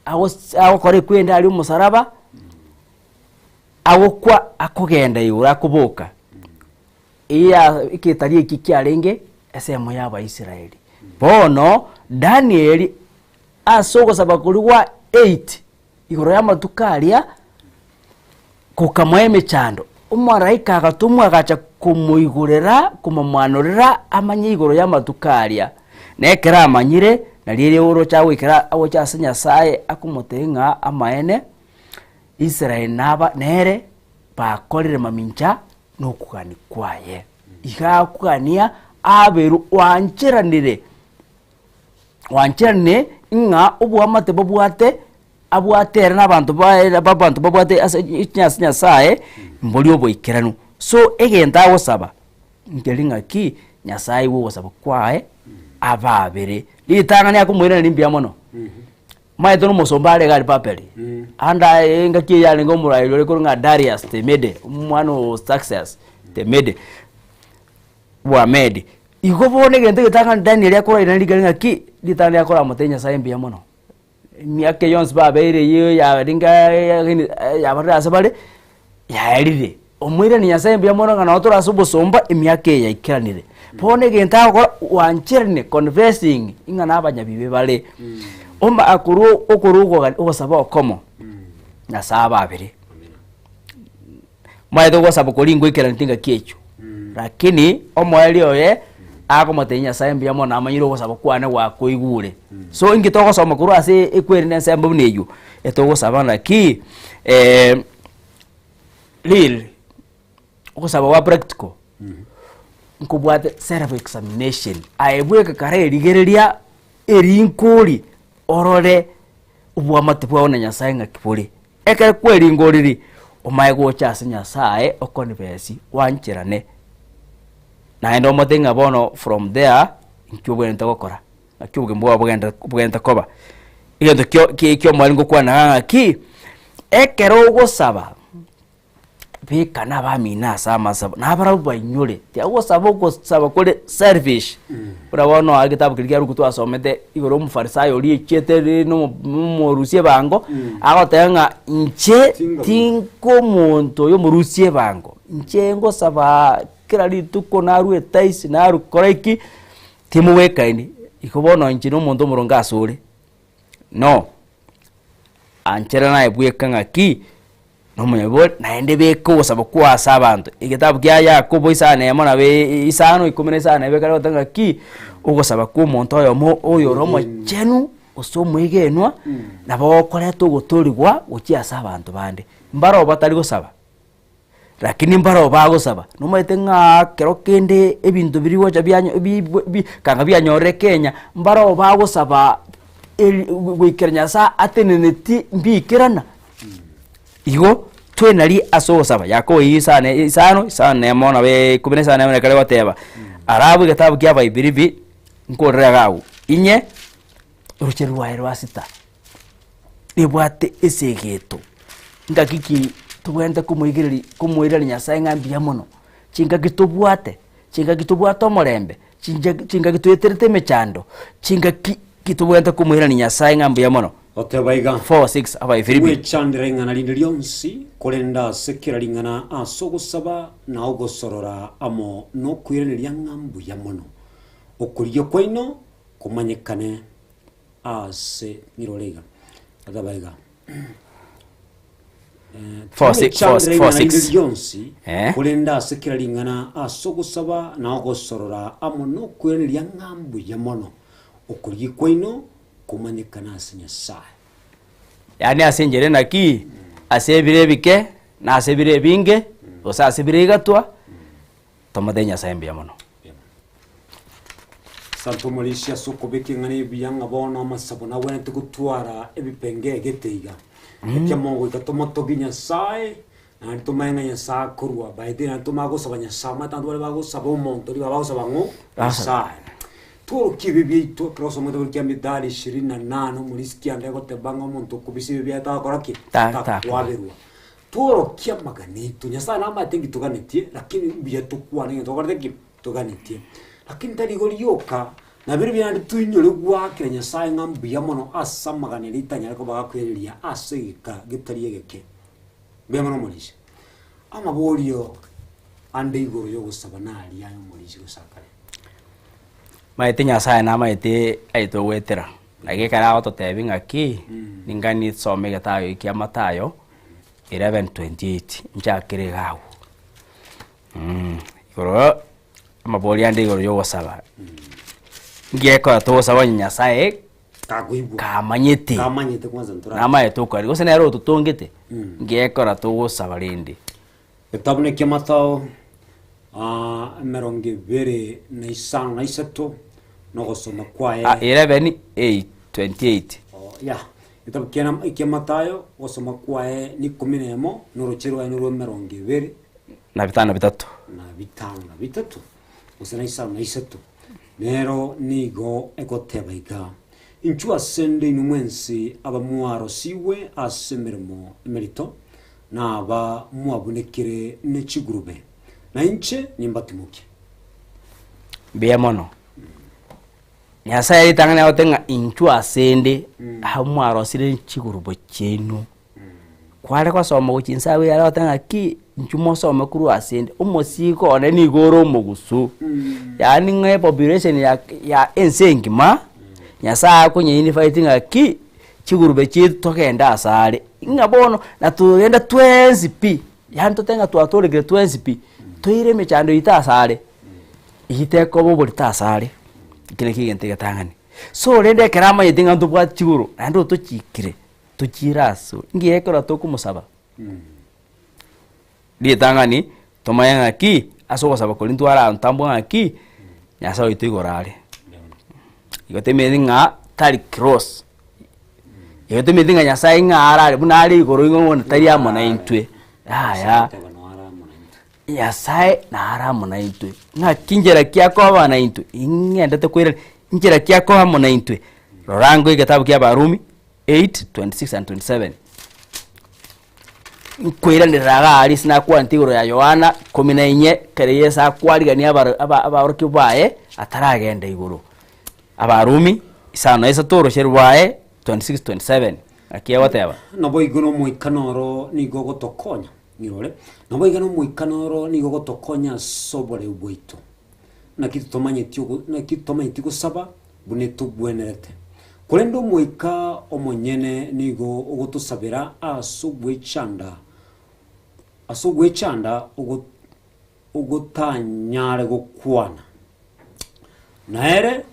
agos agokora ekwenda aria omosaraba, agokwa akogenda igoro akoboka. Eya egetari eki kiarenge esemo y'Abaisraeli. Bono Danieli ase ogosaba koria gwa 8 igoro y'amatuko aria, gokamoa emechando, omomalaika agatomwa agacha komoigorera, komomwanorera amanye igoro y'amatuko aria. Na ekero amanyire, nario erio oroche agoikera agocha ase Nyasaye akomotebia ng'a amaene, Israeli naba nere bakorire mamincha nokogania kwaye. Iga akogania aberwe oancheranire, oancheranire ng'a oboamate babwate abwate ere na abanto baye abanto babwate ase ase Nyasaye mbori oboikeranu. So egento agosaba nkeri ng'aki Nyasaye aigwe ogosaba kwaye ababere. Ritang'ani akomoiraneria mbuya mono. Omanyete nomosomba are iga aria Babeli, ande aye engaki eyio yarenge omoraeli ore korwa ng'a Darius the Mede, omwana o Xerxes the Mede, bwa Medi. Igo bono egento egetang'ani Daniel akorairana rigari ng'aki, ritang'ani akoramotebia Nyasaye mbuya mono. Emiaka eyio yonsi babeire eyio yarenge yabarire ase bare, yaerire. Omoirani Nyasaye mbuya mono ng'a nabo tore ase obosomba emiaka eye yaikeranire. Bono egento agokora gwancherane confessing ng'a na abanyabibe bare. Oma akorwa okorwa okoga ogosaba okomo, Nyasaye ababere. Omanyete ogosaba koria ngoikeraneti ngaki echio, lakini omoerio oye akomotebia Nyasaye mbuya mono amanyire ogosaba kwane gwakoigure. So inki togosoma korwa ase ekweri na ensembo buna eywo, etogosaba naki. Real, ogosaba gwa practical, nkobwate self examination, aye bweka kare rigereria erinkori orore obwamate bwao na Nyasaye ng'aki bore. Ekero kweringoririri, omaye gocha ase Nyasaye okonfess gwancherane, naende omotebie ng'a bono from there, inki obwenerete gokora, naki obogima bwao bogende bogente koba. Egento kio ki kiomwarimu ngokwana iga ng'aki, ekero ogosaba, beka na abamino ase amasabo, na abarabwo bainyore, tiagosaba ogosaba kore selfish, buna bono aa egetabu keria kia Luke twasomete, igoro omofarisayo oria ochiete rende na omo omorusia ebango, agoteba ng'a inche tinko omonto oyo omorusia ebango, inche ngosabaa kera rituko narwa etaisi narwa kora eki, timobwekaini, igo bono inche na omonto omoronge asore. No. Anchera naye bweka ng'aki, nomonyabibe ore, naende beka ogosaba kwao ase abanto. Egetabu kia Yakobo isano emo nabo isano ikomi na isano na ibere ekero egoteba ng'aki, ogosaba kwa omonto oyomo oyore omochenu gose omoegenwa, nabo gokoreta ogotoorigwa gochia ase abanto bande. Mbaroo batari gosaba. Lakini mbarabwo bagosaba, nomanyete ng'a kero kende ebinto biria gocha bianyo bi bi kanga bianyorire Kenya, mbarabwo bagosaba eri goikera Nyasaye ateneneti mbikerana. Igo twenari ase ogosaba, Yakobo eywo isano isano, isano na emo nabo ikomi na isano na emo ekero egoteba, arabu egetabu kia Abaibiribi, nkorera iga agwo, inye oroche rwaye rwa sita. Ebwate esegeto, ngaki ki tobwenerete komoigereria komoiraneria Nyasaye ng'a mbuya mono, chingaki tobwate, chingaki tobwate omorembe, chincha chingaki toeterete emechando, chingaki ki tobwenerete komoiraneria Nyasaye ng'a mbuya mono. Goteba iga, 4:6 Abaefiribi. Mwechandere ing'ana rinde rionsi, korende ase kera ring'ana ase ogosaba na ogosorora amo nokoiraneria ng'a mbuya mono, okorigia kwaino komanyekane Ase nirore iga, oteba iga, Four, six, Timwechandera four, ing'ana rinde six. rionsi, Eh. korende ase kera ring'ana ase ogosaba na ogosorora amo nokoiraneria ng'a mbuya mono, okorigia kwaino komanyekane ase Nyasae. Yaani ase enchera enaki, ase ebire ebike, na ase ebire ebinge, gose ase ebire igatwa, Tomotebie Nyasae mbuya mono. Asante omorisia ase okobeka eng'ana ebuya ng'a bono amasabo nagwenerete gotwara ebipengee egete iga. Ekiamo goika tomotogie Nyasae, naende tomanye ng'a Nyasae akorwa by the way naende tomanye gosaba Nyasae omanyete abanto baria bagosaba omonto ribaga bagosaba ng'o? Nyasae. Tworokie ebibe biaito ekero osomete bori kia Mithali ishirini na nane omorisia kianda egoteba ng'a omonto okobisa ebibe biaye tagokora ki? Ta- Takwaberwa. Tworokie amagani aito, Nyasae namanyete nki toganetie, lakini mbuya tokwane egento tokorete ki? Toganetie. Lakini tari igo rioka, nabio riria naende toinyore goakera Nyasae ng'a mbuya mono ase amagani aria ritanyare koba gakoereria ase egeka getari egeke. Mbuya mono omorisia. Amaborio ande igoro yogosaba naria aye omorisia gose akare. Maete Nyasae namaete aye togoetera, naki ekero agototebia ng'aki, ninga nisome egetabu eke kia Mathayo. 11:28 nchakere iga agwo igoro amabori ande igoro ya ogosaba, nki ekora togosaba onye Nyasaye Kakoigwa. kamanyete Kamanyete kwanza ntora. namanyete okari gose nere ototongete, nki ekora togosaba rende. Getabu nekia Mathayo ah, emerongo ebere na isano na isato, na ogosoma kwaye. Ah, 11:28. Oh, yeah. Egetabu kia ekia Mathayo, ogosoma kwaye n'ikomi na emo, na oroche rwaye norwa emerongo ebere. Na bitano na bitato. Na bitano na bitato, gose na isano na isato. Nero nigo egoteba iga, Inchuo asende inwe mwensi abamwarosigwe ase emeremo emerito, na aba mwabunekire ne chigurube, na inche nimbatimokie. Mbuya mono. Nyasaye ritang'ani agote ng'a inchuo asende, aba mwarosire chigurubo chiaino. Kware gosoma gochia inse abwo yare goteba ng'aki, inchuo mosome korwa asende, omosigo one nigo ore omogusu. Yaani ng'a epopulation ya ya ense engima, Nyasaye akonye invite ng'aki, chigurube chiaito togende asare, ng'a bono na togenda twensi pi, yaani totebe ng'a twatorekire twensi pi, toire emechando yaito asare. Eyio tekoba oborito asare, ekio nakio egento egetang'ani. So rende ekero amanyete ng'a ntobwate chigoro, naende otochikire, tochiire asore, ngiya ekero tokomosaba, ritang'ani tomanye ng'aki, ase ogosaba koria ntware aantambwa ng'aki, Nyasaye oito igoro are. Igo temanyeti ng'a tari close, igo temanyeti ng'a Nyasaye ng'a arare buna are igoro igo bono tari amo naintwe, yaya. Nyasae nare amo naintwe. Ng'aki nchera ki akoba naintwe? Ing'endete koirana, nchera ki akoba amo naintwe? Rora ango egetabu kia Abarumi 8:26 and 27. Nkoiranerera iga aria ase nakwanete igoro ya Yohana ikomi na inye, ekero Yeso akwarigania abaro aba abaorokigwa baye ataragenda igoro. Abarumi isano na isato orosio rwaye 26, 27, naki egoteba. Naboigo n'Omoika noro nigo ogotokonya. Ng'irore, naboigo n'Omoika noro nigo ogotokonya ase oboreu bwaito. Naki totomanyeti ogo naki totomanyeti gosaba buna etogwenerete. Korende Omoika omonyene nigo ogotosabera ase ogwechanda, ase ogwechanda ogotanyare gokwana. Na ere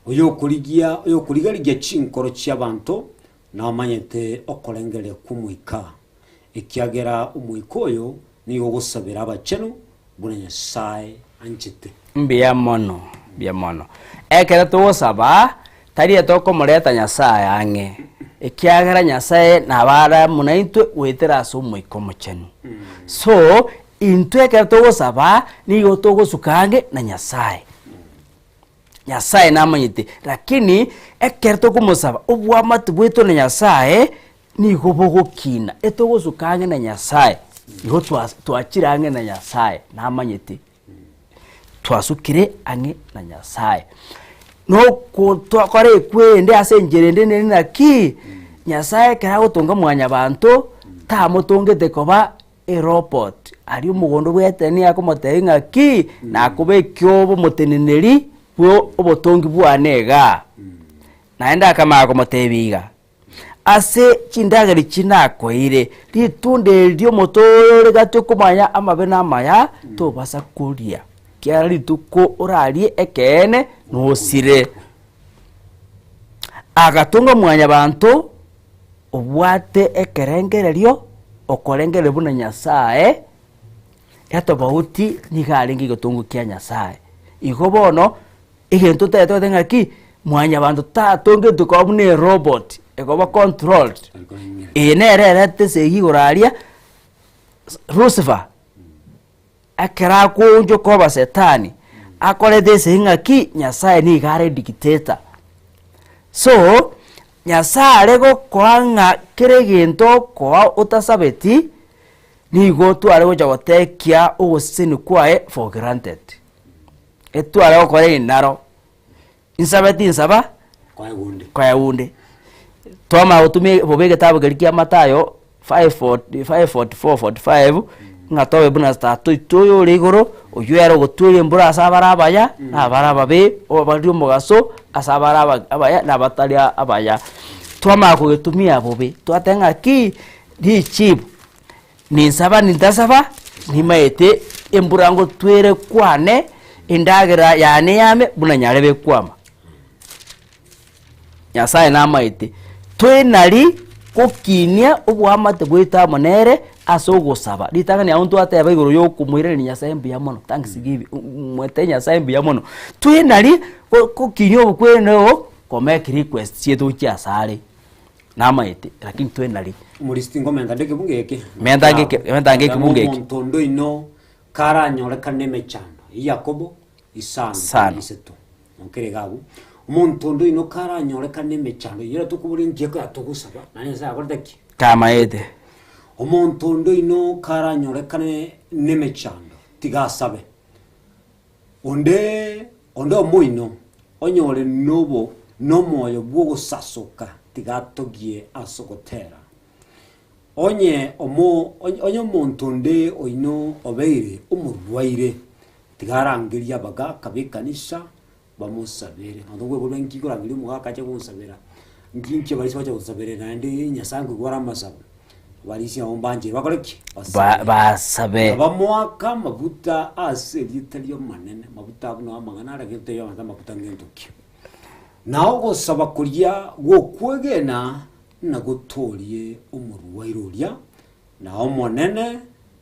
oyokorigia oyokoriga-rigia chinkoro chi'abanto namanyete okorengereria kw'Omoika, ekiagera Omoika oyo nigo ogosabera abachenu buna Nyasae anchete. Mbuya mono, mbuya mono. Ekero togosaba, tari etokomoreta Nyasae ang'e, ekiagera Nyasae nabo are amo naintwe goetera ase Omoika Omochenu. So, intwe ekero togosaba, nigo togosuka ang'e na Nyasae. Nyasae namanyete, lakini ekero tokomosaba, obwamate bwaito na Nyasae, nigo bogokina, etogosuka ang'e na Nyasae, igo twas twachire ang'e na Nyasae, namanyete. Twasukire ang'e na Nyasae. Noko twakora ekwende ase enchera ende nere naki, Nyasae ekero agotonga mwanyabanto, tamotongete koba erobot, aria omogondo bwa Edeni akomotebia ng'aki, nakobekia obe omoteneneri bwa obotongi bwane igaa. Naende akamanya komotebia iga, Ase chindagera echi nakoeire, ritunda eri ri'omote oyo ore gati okomanya amabe na amaya, tobasa koria, ekiagera rituko orarie ekeene nosire. Agatonga mwanyabanto obwate ekerengererio, okorengereria buna Nyasae, etobauti nigo arenge egetongo kia Nyasae. Igo bono. Egento totagete goteba ng'aki, mwanyabanto tatongetwe koba buna erobot, ekoba controlled. Eye nere erete esegi igoro aria, Lucifer, ekero akoonchoka oba setani, akorete esegi ng'aki, Nyasaye nigo are dictator. So, Nyasaye are gokoa ng'a kera egento okoa otasabeti, nigo tware gocha gotekia ogoseseni kwaye for granted. Etware gokora eri naro, insabe tinsaba, koe onde. Twamanya gotumia bobe egetabu keria kia Mathayo 5 5:44 45, ng'a tobe buna tata oito oyore igoro, oywo ere ogotweria embura ase abare abaya, na abare ababe, obabarie omogaso ase abare aba abaya na abatari abaya. Twamanya kogetumia bobe, twateba ng'aki, richibu. Ninsaba nintasaba, nimaete embura ngotwere kwane, endagera yane yame buna nyarebe ekwama. Nyasaye namaete, toenari gokinia oboamate bwaito amo nere ase ogosaba. Ritang'ani abwo ntwateba igoro ya okomoiraneria Nyasaye mbuya mono, thanksgiving, mwete Nyasaye mbuya mono. Toenari gokinia obokwene oo ko make request chiaito gochia asare. Namaete, lakini twenari. Omorisia ngomenta nde ekebungo eke. Menta ngeke- menta nge ekebungo eke. Omonto onde oino karanyorekane emechando. Eyio Yakobo isano Isano. isato. Nokere iga abwo. Omonto onde oino karanyorekane emechando eyio tokobora enki ekero togosaba naende Nyasaye akorete ki? Kamaete. Omonto onde oino karanyorekane nemechando tiga asabe. Onde onde omoino onyore nobo nomoyo bw'ogosasoka tiga atogie ase ogotera. Onye omo onye omonto onde oino obeire omorwaire, tiga arangerie abagaaka b'ekanisa bamosabere. Abanto nkoigwa nki nkorangeria omogaka ache gonsabera, nki nki abarisia bacha gonsabera naende Nyasaye nkoigwa are amasabo. Abarisia nabo mbanchire bakore ki? Ba- basabe. Bamoaka amaguta ase erieta ri'Omonene, amaguta abwo nao amang'ana are gento y'abanto amaguta ngento ki? Na ogosaba koria gw'okwegena nagotoorie omorwaire oria, na Omonene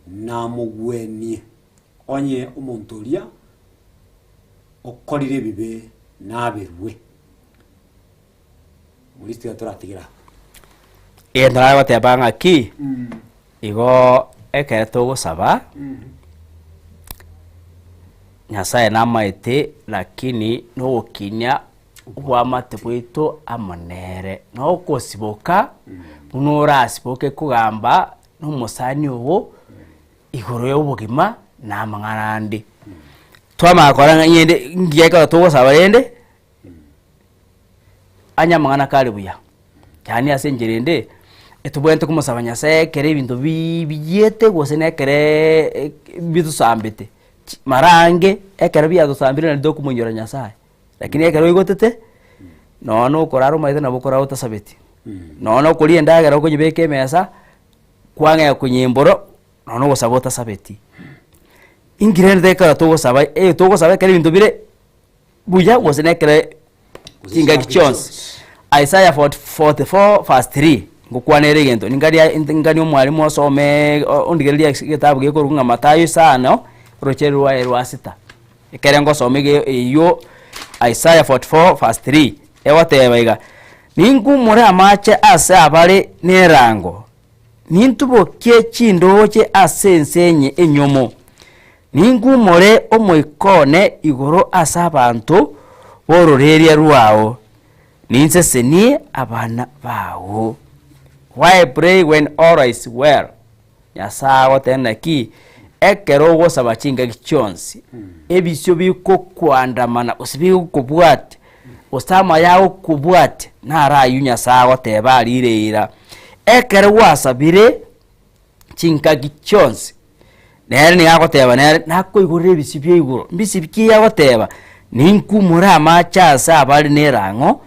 namogwenie. Onye omonto oria okorire ebibe naberwe. Omorisia tiga toratigere abwo. Egento nare goteba ng'aki, igo ekere togosaba, Nyasaye namaete lakini nogokinia obwamate bwaito amo nere, na okosiboka buna orasiboke kogamba na omosani ogo igoro ya obogima na amang'ana ande. Twamanya kora ng'a ng'ende ngiya ekero togosaba rende. Onye amang'ana kare buya, yaani ase enchera ende, etobwenerete komosaba Nyasaye ekero ebinto bi biyete gose na ekereeee bitosambete, chi mara ange ekero biatosambire nario tokomoinyora Nyasaye, lakini ekero oigotete. Nonya na okorara omanyete nabo okorara otasabeti, nonya na okoria endagera okonyebeka emesa, kwang'ea konyembora nonya na ogosaba otasabeti. Inki rende ekero togosaba eh togosaba ekero ebinto bire buya gose na ekero chingaki chionsi. Isaiah 40 44 verse 3 ngokwana ere egento ningaria ngani omwalimu osomeee ondigererie ase egetabu gekorokwa ng'a Mathayo isano, orochere rwaye rwa sita. Ekere ngosoma iga eywo Isaiah 44 verse 3, egoteba iga, Ninkumore amache ase abare nerango, nintubokie chindooche ase ense enye enyomo, ninkumore omoika one igoro ase abanto b'ororeria rwao, ninsesenie abana bao. Why pray when all is well? Nyasae agoteba naki, ekero ogosaba chingaki chionsi, ebisio bikokoandamana gose bigokobwatia, gose amaya agokobwatia, naro ayio Nyasae agoteba arire eira. Ekero gwasabire chingaki chionsi, nere nigo agoteba nere nakoigorere ebisio bia igoro, mbisio ki agoteba? Ninkumore amache ase abare na erang'o,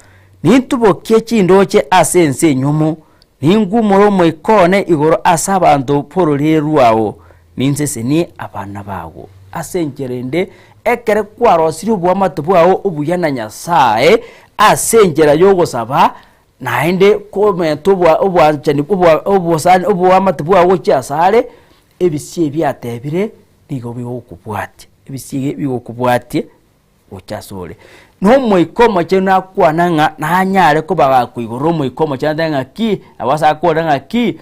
nintubokie chindoche ase ense enyomo, Ninkumore omoika one igoro ase abanto b'ororeria rwao, ninsesenie abana bago. Ase enchera ende, ekero kwarosirie oboamate bwao obuya na Nyasae ase enchera y'ogosaba, naende komenta obwanchani obosani oboamate bwao gochia asare, ebisio ebi atebire nigo bigokobwatia, ebisio ebi bigokobwatia. gocha asore. Na Omoika Omochenu nakwana ng'a nanyare koba gakoigorera Omoika Omochenu atebe ng'a ki, nabo ase akore ng'a ki,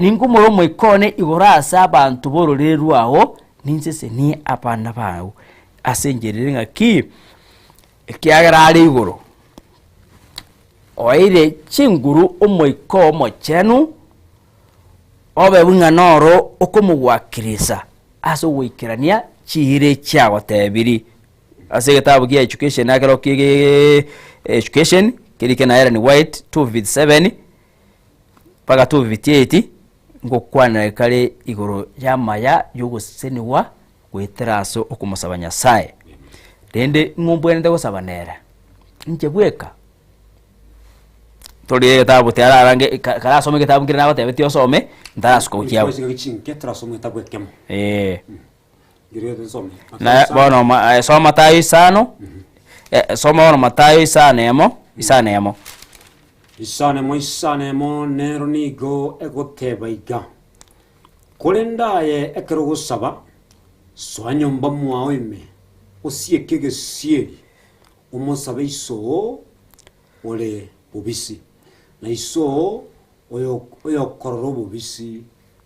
ninkumore Omoika one igoro ase abanto b'ororeri rwao, ninsesenie abana bao ase enchera ere ng'a ki, ekiagera are igoro, oeire chinguru Omoika Omochenu, obe buna noro okomogwakirisa. Ase ogoikerania chiira echiagotebiri ase egetabu gia Education ekero kiee Education kerike na Ellen White 257 mpaka 258 ngokwanera kare igoro y'amaya y'ogosesenigwa goetera ase okomosaba Nyasaye. Rende ng'o mbwenerete gosaba nere? Inche bweka? Tori egetabu tiararange ka- karasome egetabu nkere nagotebetie osome, ntarasuka gochia abwo. Chingaki chinke torasome egetabu ekemo. Eh. Ngeria nsome. Na bono ma- eh, soma Mathayo isano, eh, soma bono Mathayo isano emo, isano emo. Isano emo isano emo nero nigo egoteba iga, Korende aye ekero ogosaba, soa nyomba mwao ime, osieke egesieri, Omosabe iso oo ore bobisi, na iso oo oyokorora obobisi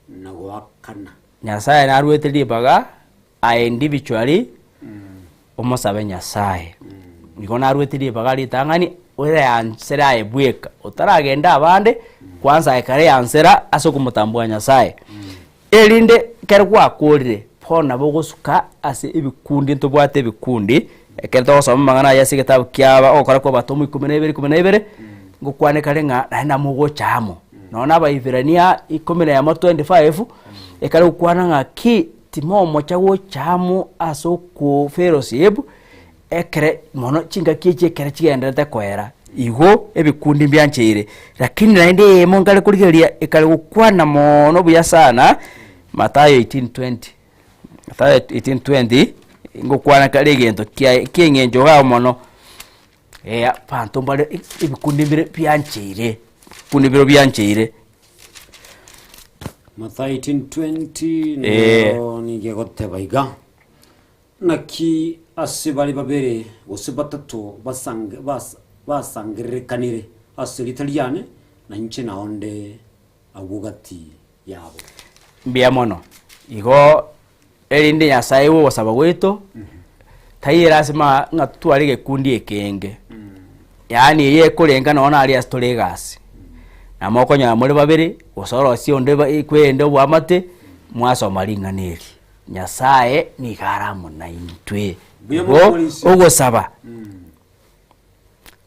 na goakana. Nyasae naruete ribaga aye individually omosabe Nyasae. Igo naruete ribaga ritang'ani oreansere aye bweka, otaragenda abande kwanza aye kare ansera ase okomotambua Nyasae. Erinde ekero gwakorire, bono nabo ogosuka ase ebikundi ntobwate ebikundi, ekero togosoma amang'ana aya ase egetabu kiaba ogokora kwa abatomwa ikomi na ibere ikomi na ibere, ngokwane kare ng'a naende namogocha amo. Nonya na Abaibirania ikomi na emo 25, ekare gokwana ng'aki timomocha gocha amo ase oko fellowship, Ekere mono chingaki echi ekere chigendererete koera, igo ebikundi mbiancheire, lakini naende eyemo nkare korigereria ekare gokwana moono buya sana, Mathayo 18:20, Mathayo 18:20, ngokwana kare egento kiaye kieng'encho iga mono, eh abanto mbare ebikundi mbire biancheire, ebikundi mbire biancheire. Mathayo 18:20 Eh. nero nigo egoteba iga. Naki ase bare babere gose batato basangererekanire ase erieta riane, na inche nao nde agwo gati yabo. Mbuya mono. Igo erinde Nyasae aigwe ogosaba gwaito, taiyo erasima ng'a totware egekundi ekenge, yaani eye ekorenga nonye naria ase tore egasi. Nabo mokonyora more babere, gose orosie onde kwende oboamate, mwasoma ring'ana eri. Nyasae nigo are amo naintwe. Mbuya Igo mono ogosaba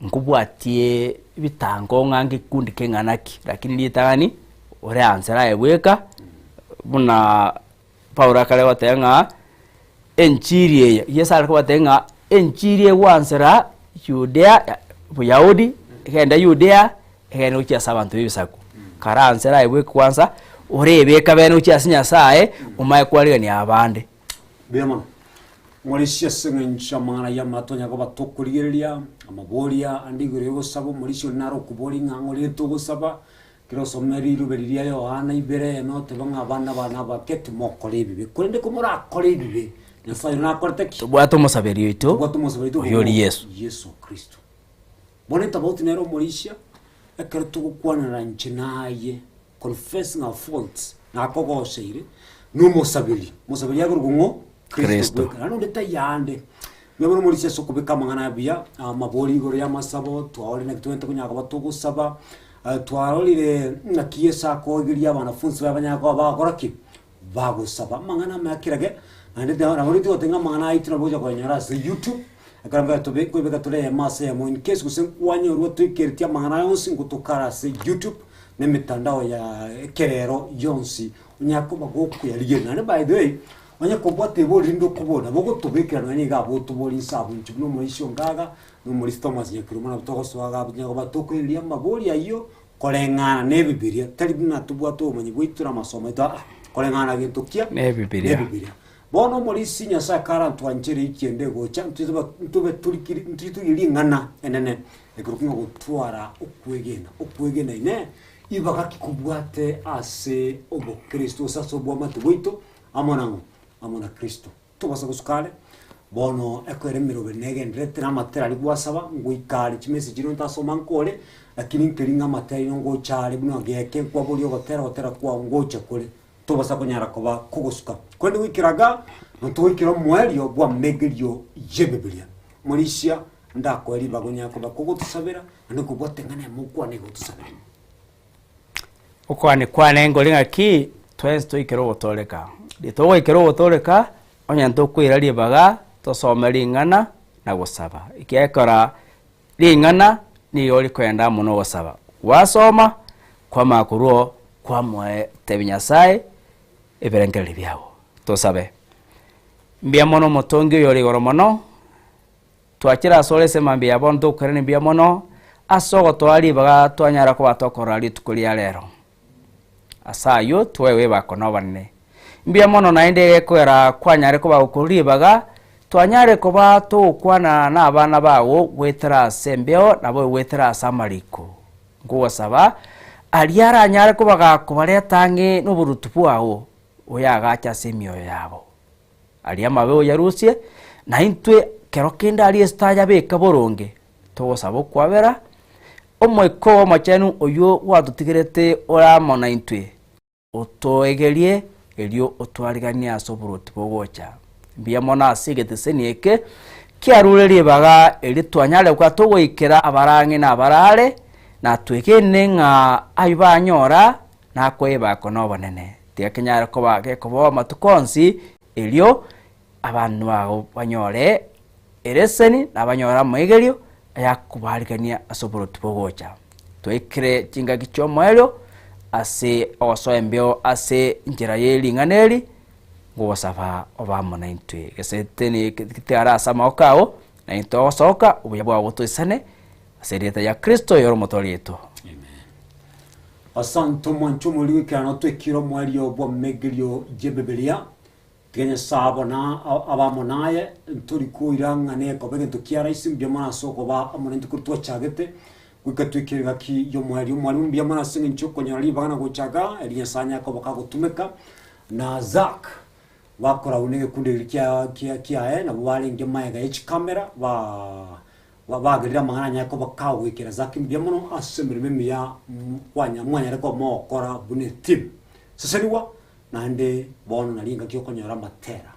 nkobwatie ebitango ng'a ngekundi keng'ana ki, lakini ritang'ani ore ansere aye bweka buna Paulo akare goteba ng'a enchiri eye, Yeso are kobatebia ng'a enchiri egwansera Judea. Boyahudi, egende Yudea, egende gochia ase abanto b'ebisaku. Karanse raigwe ekwansa, orebeke bene gochia ase Nyasaye, omanye kwarigania abande. Mbuya mono. Ng'orisia ase eng'encho amang'ana ayio tonya koba tokorigereria, amaboria ande igoro y'ogosaba omorisia onde nare okoboria ng'a ng'o rende togosaba, Ekero osome rirube riria Yohana ibere eme oteba ng'a abana bane abake timokora ebibe, korende komorakore ebibe, Nyasae oino nakorete ki? Tobwate omosaberi oito, Tobwate omosaberi oito oyio ori Yeso. Yeso Kristo. Bono etabauti nere omorisia, ekero togokwanera inche naye, confessing our faults, nakogoseire, na omosaberi, omosaberi akorokwa ng'o? Kristo. bweka. Naende onde taiyo ande. Mbuya mono omorisia ase okobeka amang'ana aya buya, amabori igoro y'amasabo, twarorire naki tobwenerete konya koba togosaba, twarorire ng'aki Yeso akoegeria abanafunsi baye banyare koba bagokora ki? Bagosaba. Amang'ana amaya kerage, naende nabo ritigoteba ng'a amang'ana aito nabo ogocha koyanyora ase youtube, ekero mbere tobe nkoebeka tore eyemo ase eyemo in case gose nkwanyorwa toikeretie amang'ana aya onsi ngotokare ase youtube, na emitandao ya ekerero yonsi, onyare koba gokoyarigereria. Naende by the way, Onye kobwate ebori rinde okobora, nabo ogotobekera nonya nigo abwo otobori inse abwo inche buna omorisia ongaga, na omorisia Thomas Nyakiruma nabo togosoa iga abwo tonya koba tokoireria amabori ayio koreng'ana na ebibiria, tari buna tobwate obomanyi bwaito na amasomo aito aa, koreng'ana na gento kia Na ebibiria. na ebibiria. Bono omorisia Nyasaye karantwanchere ewiki ende egocha, ntitoba ntobe torikiri ntitorie ring'ana enene, ekerokio ng'a gotwara okwegena, okwegena inee, ibaga ki kobwate ase obokristo gose ase oboamate bwaito. Amo nang'o? Amo na Kristo. Tobasa gosuka are, bono ekoera emeroberi negendererete na amatera aria gwasaba, ngoika are chimessage chiria ntasoma nkore, lakini nkeri ng'a amatera aino ngocha are buna geke nkwaboria ogotera ogotera kwao ngocha kore, tobasa konyara koba kogosuka. Korende goikera igaa, ntogoikera omoerio bw'amegerio y'Ebibilia. Morisia, ndakoe ribaga onyare koba kogotosabera, naende nkobwate ng'a nemo okwane iga otosabere. Okogania kwane nkore ng'aki, twensi toikere ogotooreka. Riria togoikera ogotooreka, onye ntokoira ribaga, tosome ring'ana na gosaba. Ekiagera ring'ana nigo rikoenda amo na ogosaba. Gwasoma, kwamanya korwa oo, kwamoetebia Nyasaye ebirengererio biago. Tosabe. Mbuya mono omotongi oyore igoro mono. Twachire asore ase mambia ya bono tokoirania mbuya mono ase ogotoa ribaga twanyara koba tokorora rituko ria rero. Ase ayio toegwe ebako na obonene. Mbuya mono naende egekogera kwanyare koba gokorwa ribaga twanyare koba togokwana na abana bago goetera ase embeo naboigo goetera ase amariko. Nkogosaba aria aranyare koba gakobareta ang'e noboruoti bwao oyagache ase emioyo yabo. Aria amabe oyarusie, na intwe kero kende aria ase tayabeka boronge, togosaba okwabera, Omoika oo Omochenu oyio gwatotigerete ore amo naintwe, otoegerie erio otwariganie ase oboruoti bogocha. Mbuya mono ase egeteseni eke kiarure ribaga eri twanyare koba togoikera abarang'e na abarare, na twegene ng'a ayio banyora nakoebakwa nobonene. Tiga kenyare koba gekoboa amatuko onsi, erio abanto bao banyore ereseni na banyore amoigerio ayakobarigania ase oboroti bogocha. Twaikire chingaki chi'omoerio ase ogosoa embeo ase enchera ye ring'ana eri, ngogosaba obe amo naintwe. Geseteni getigare ase amaboko ao, na intwe togosoka, obuya bwao botoisane, ase erieta ria Kristo oyore omotoori oito. Asante omwanche omoriri goikerana otwekire omoerio bw'amegerio y'Ebibilia. Tiga Nyasae abona abe amo naye, ntori koira ng'a nekoba egento kia rahisi, mbuya mono ase okoba amo naintwe korwa twachagete goika twikire engaki y'omoerio. Omwalimu mbuya mono ase eng'encho y'okonyora ribaga na gocha igaa, erio Nyasae anyare koba kagotumeka na Zack bakoragwa na egekundi ekeria kia kia kiaye nabwo barenge magega ye chikamera ba Bagerire amang'ana anyare koba kagoikera Zaki mbuya mono ase emeremo emiya kwanya mwanyare koba mogokora buna etimu. Sesenigwa naende bono nari engaki okonyora amatera.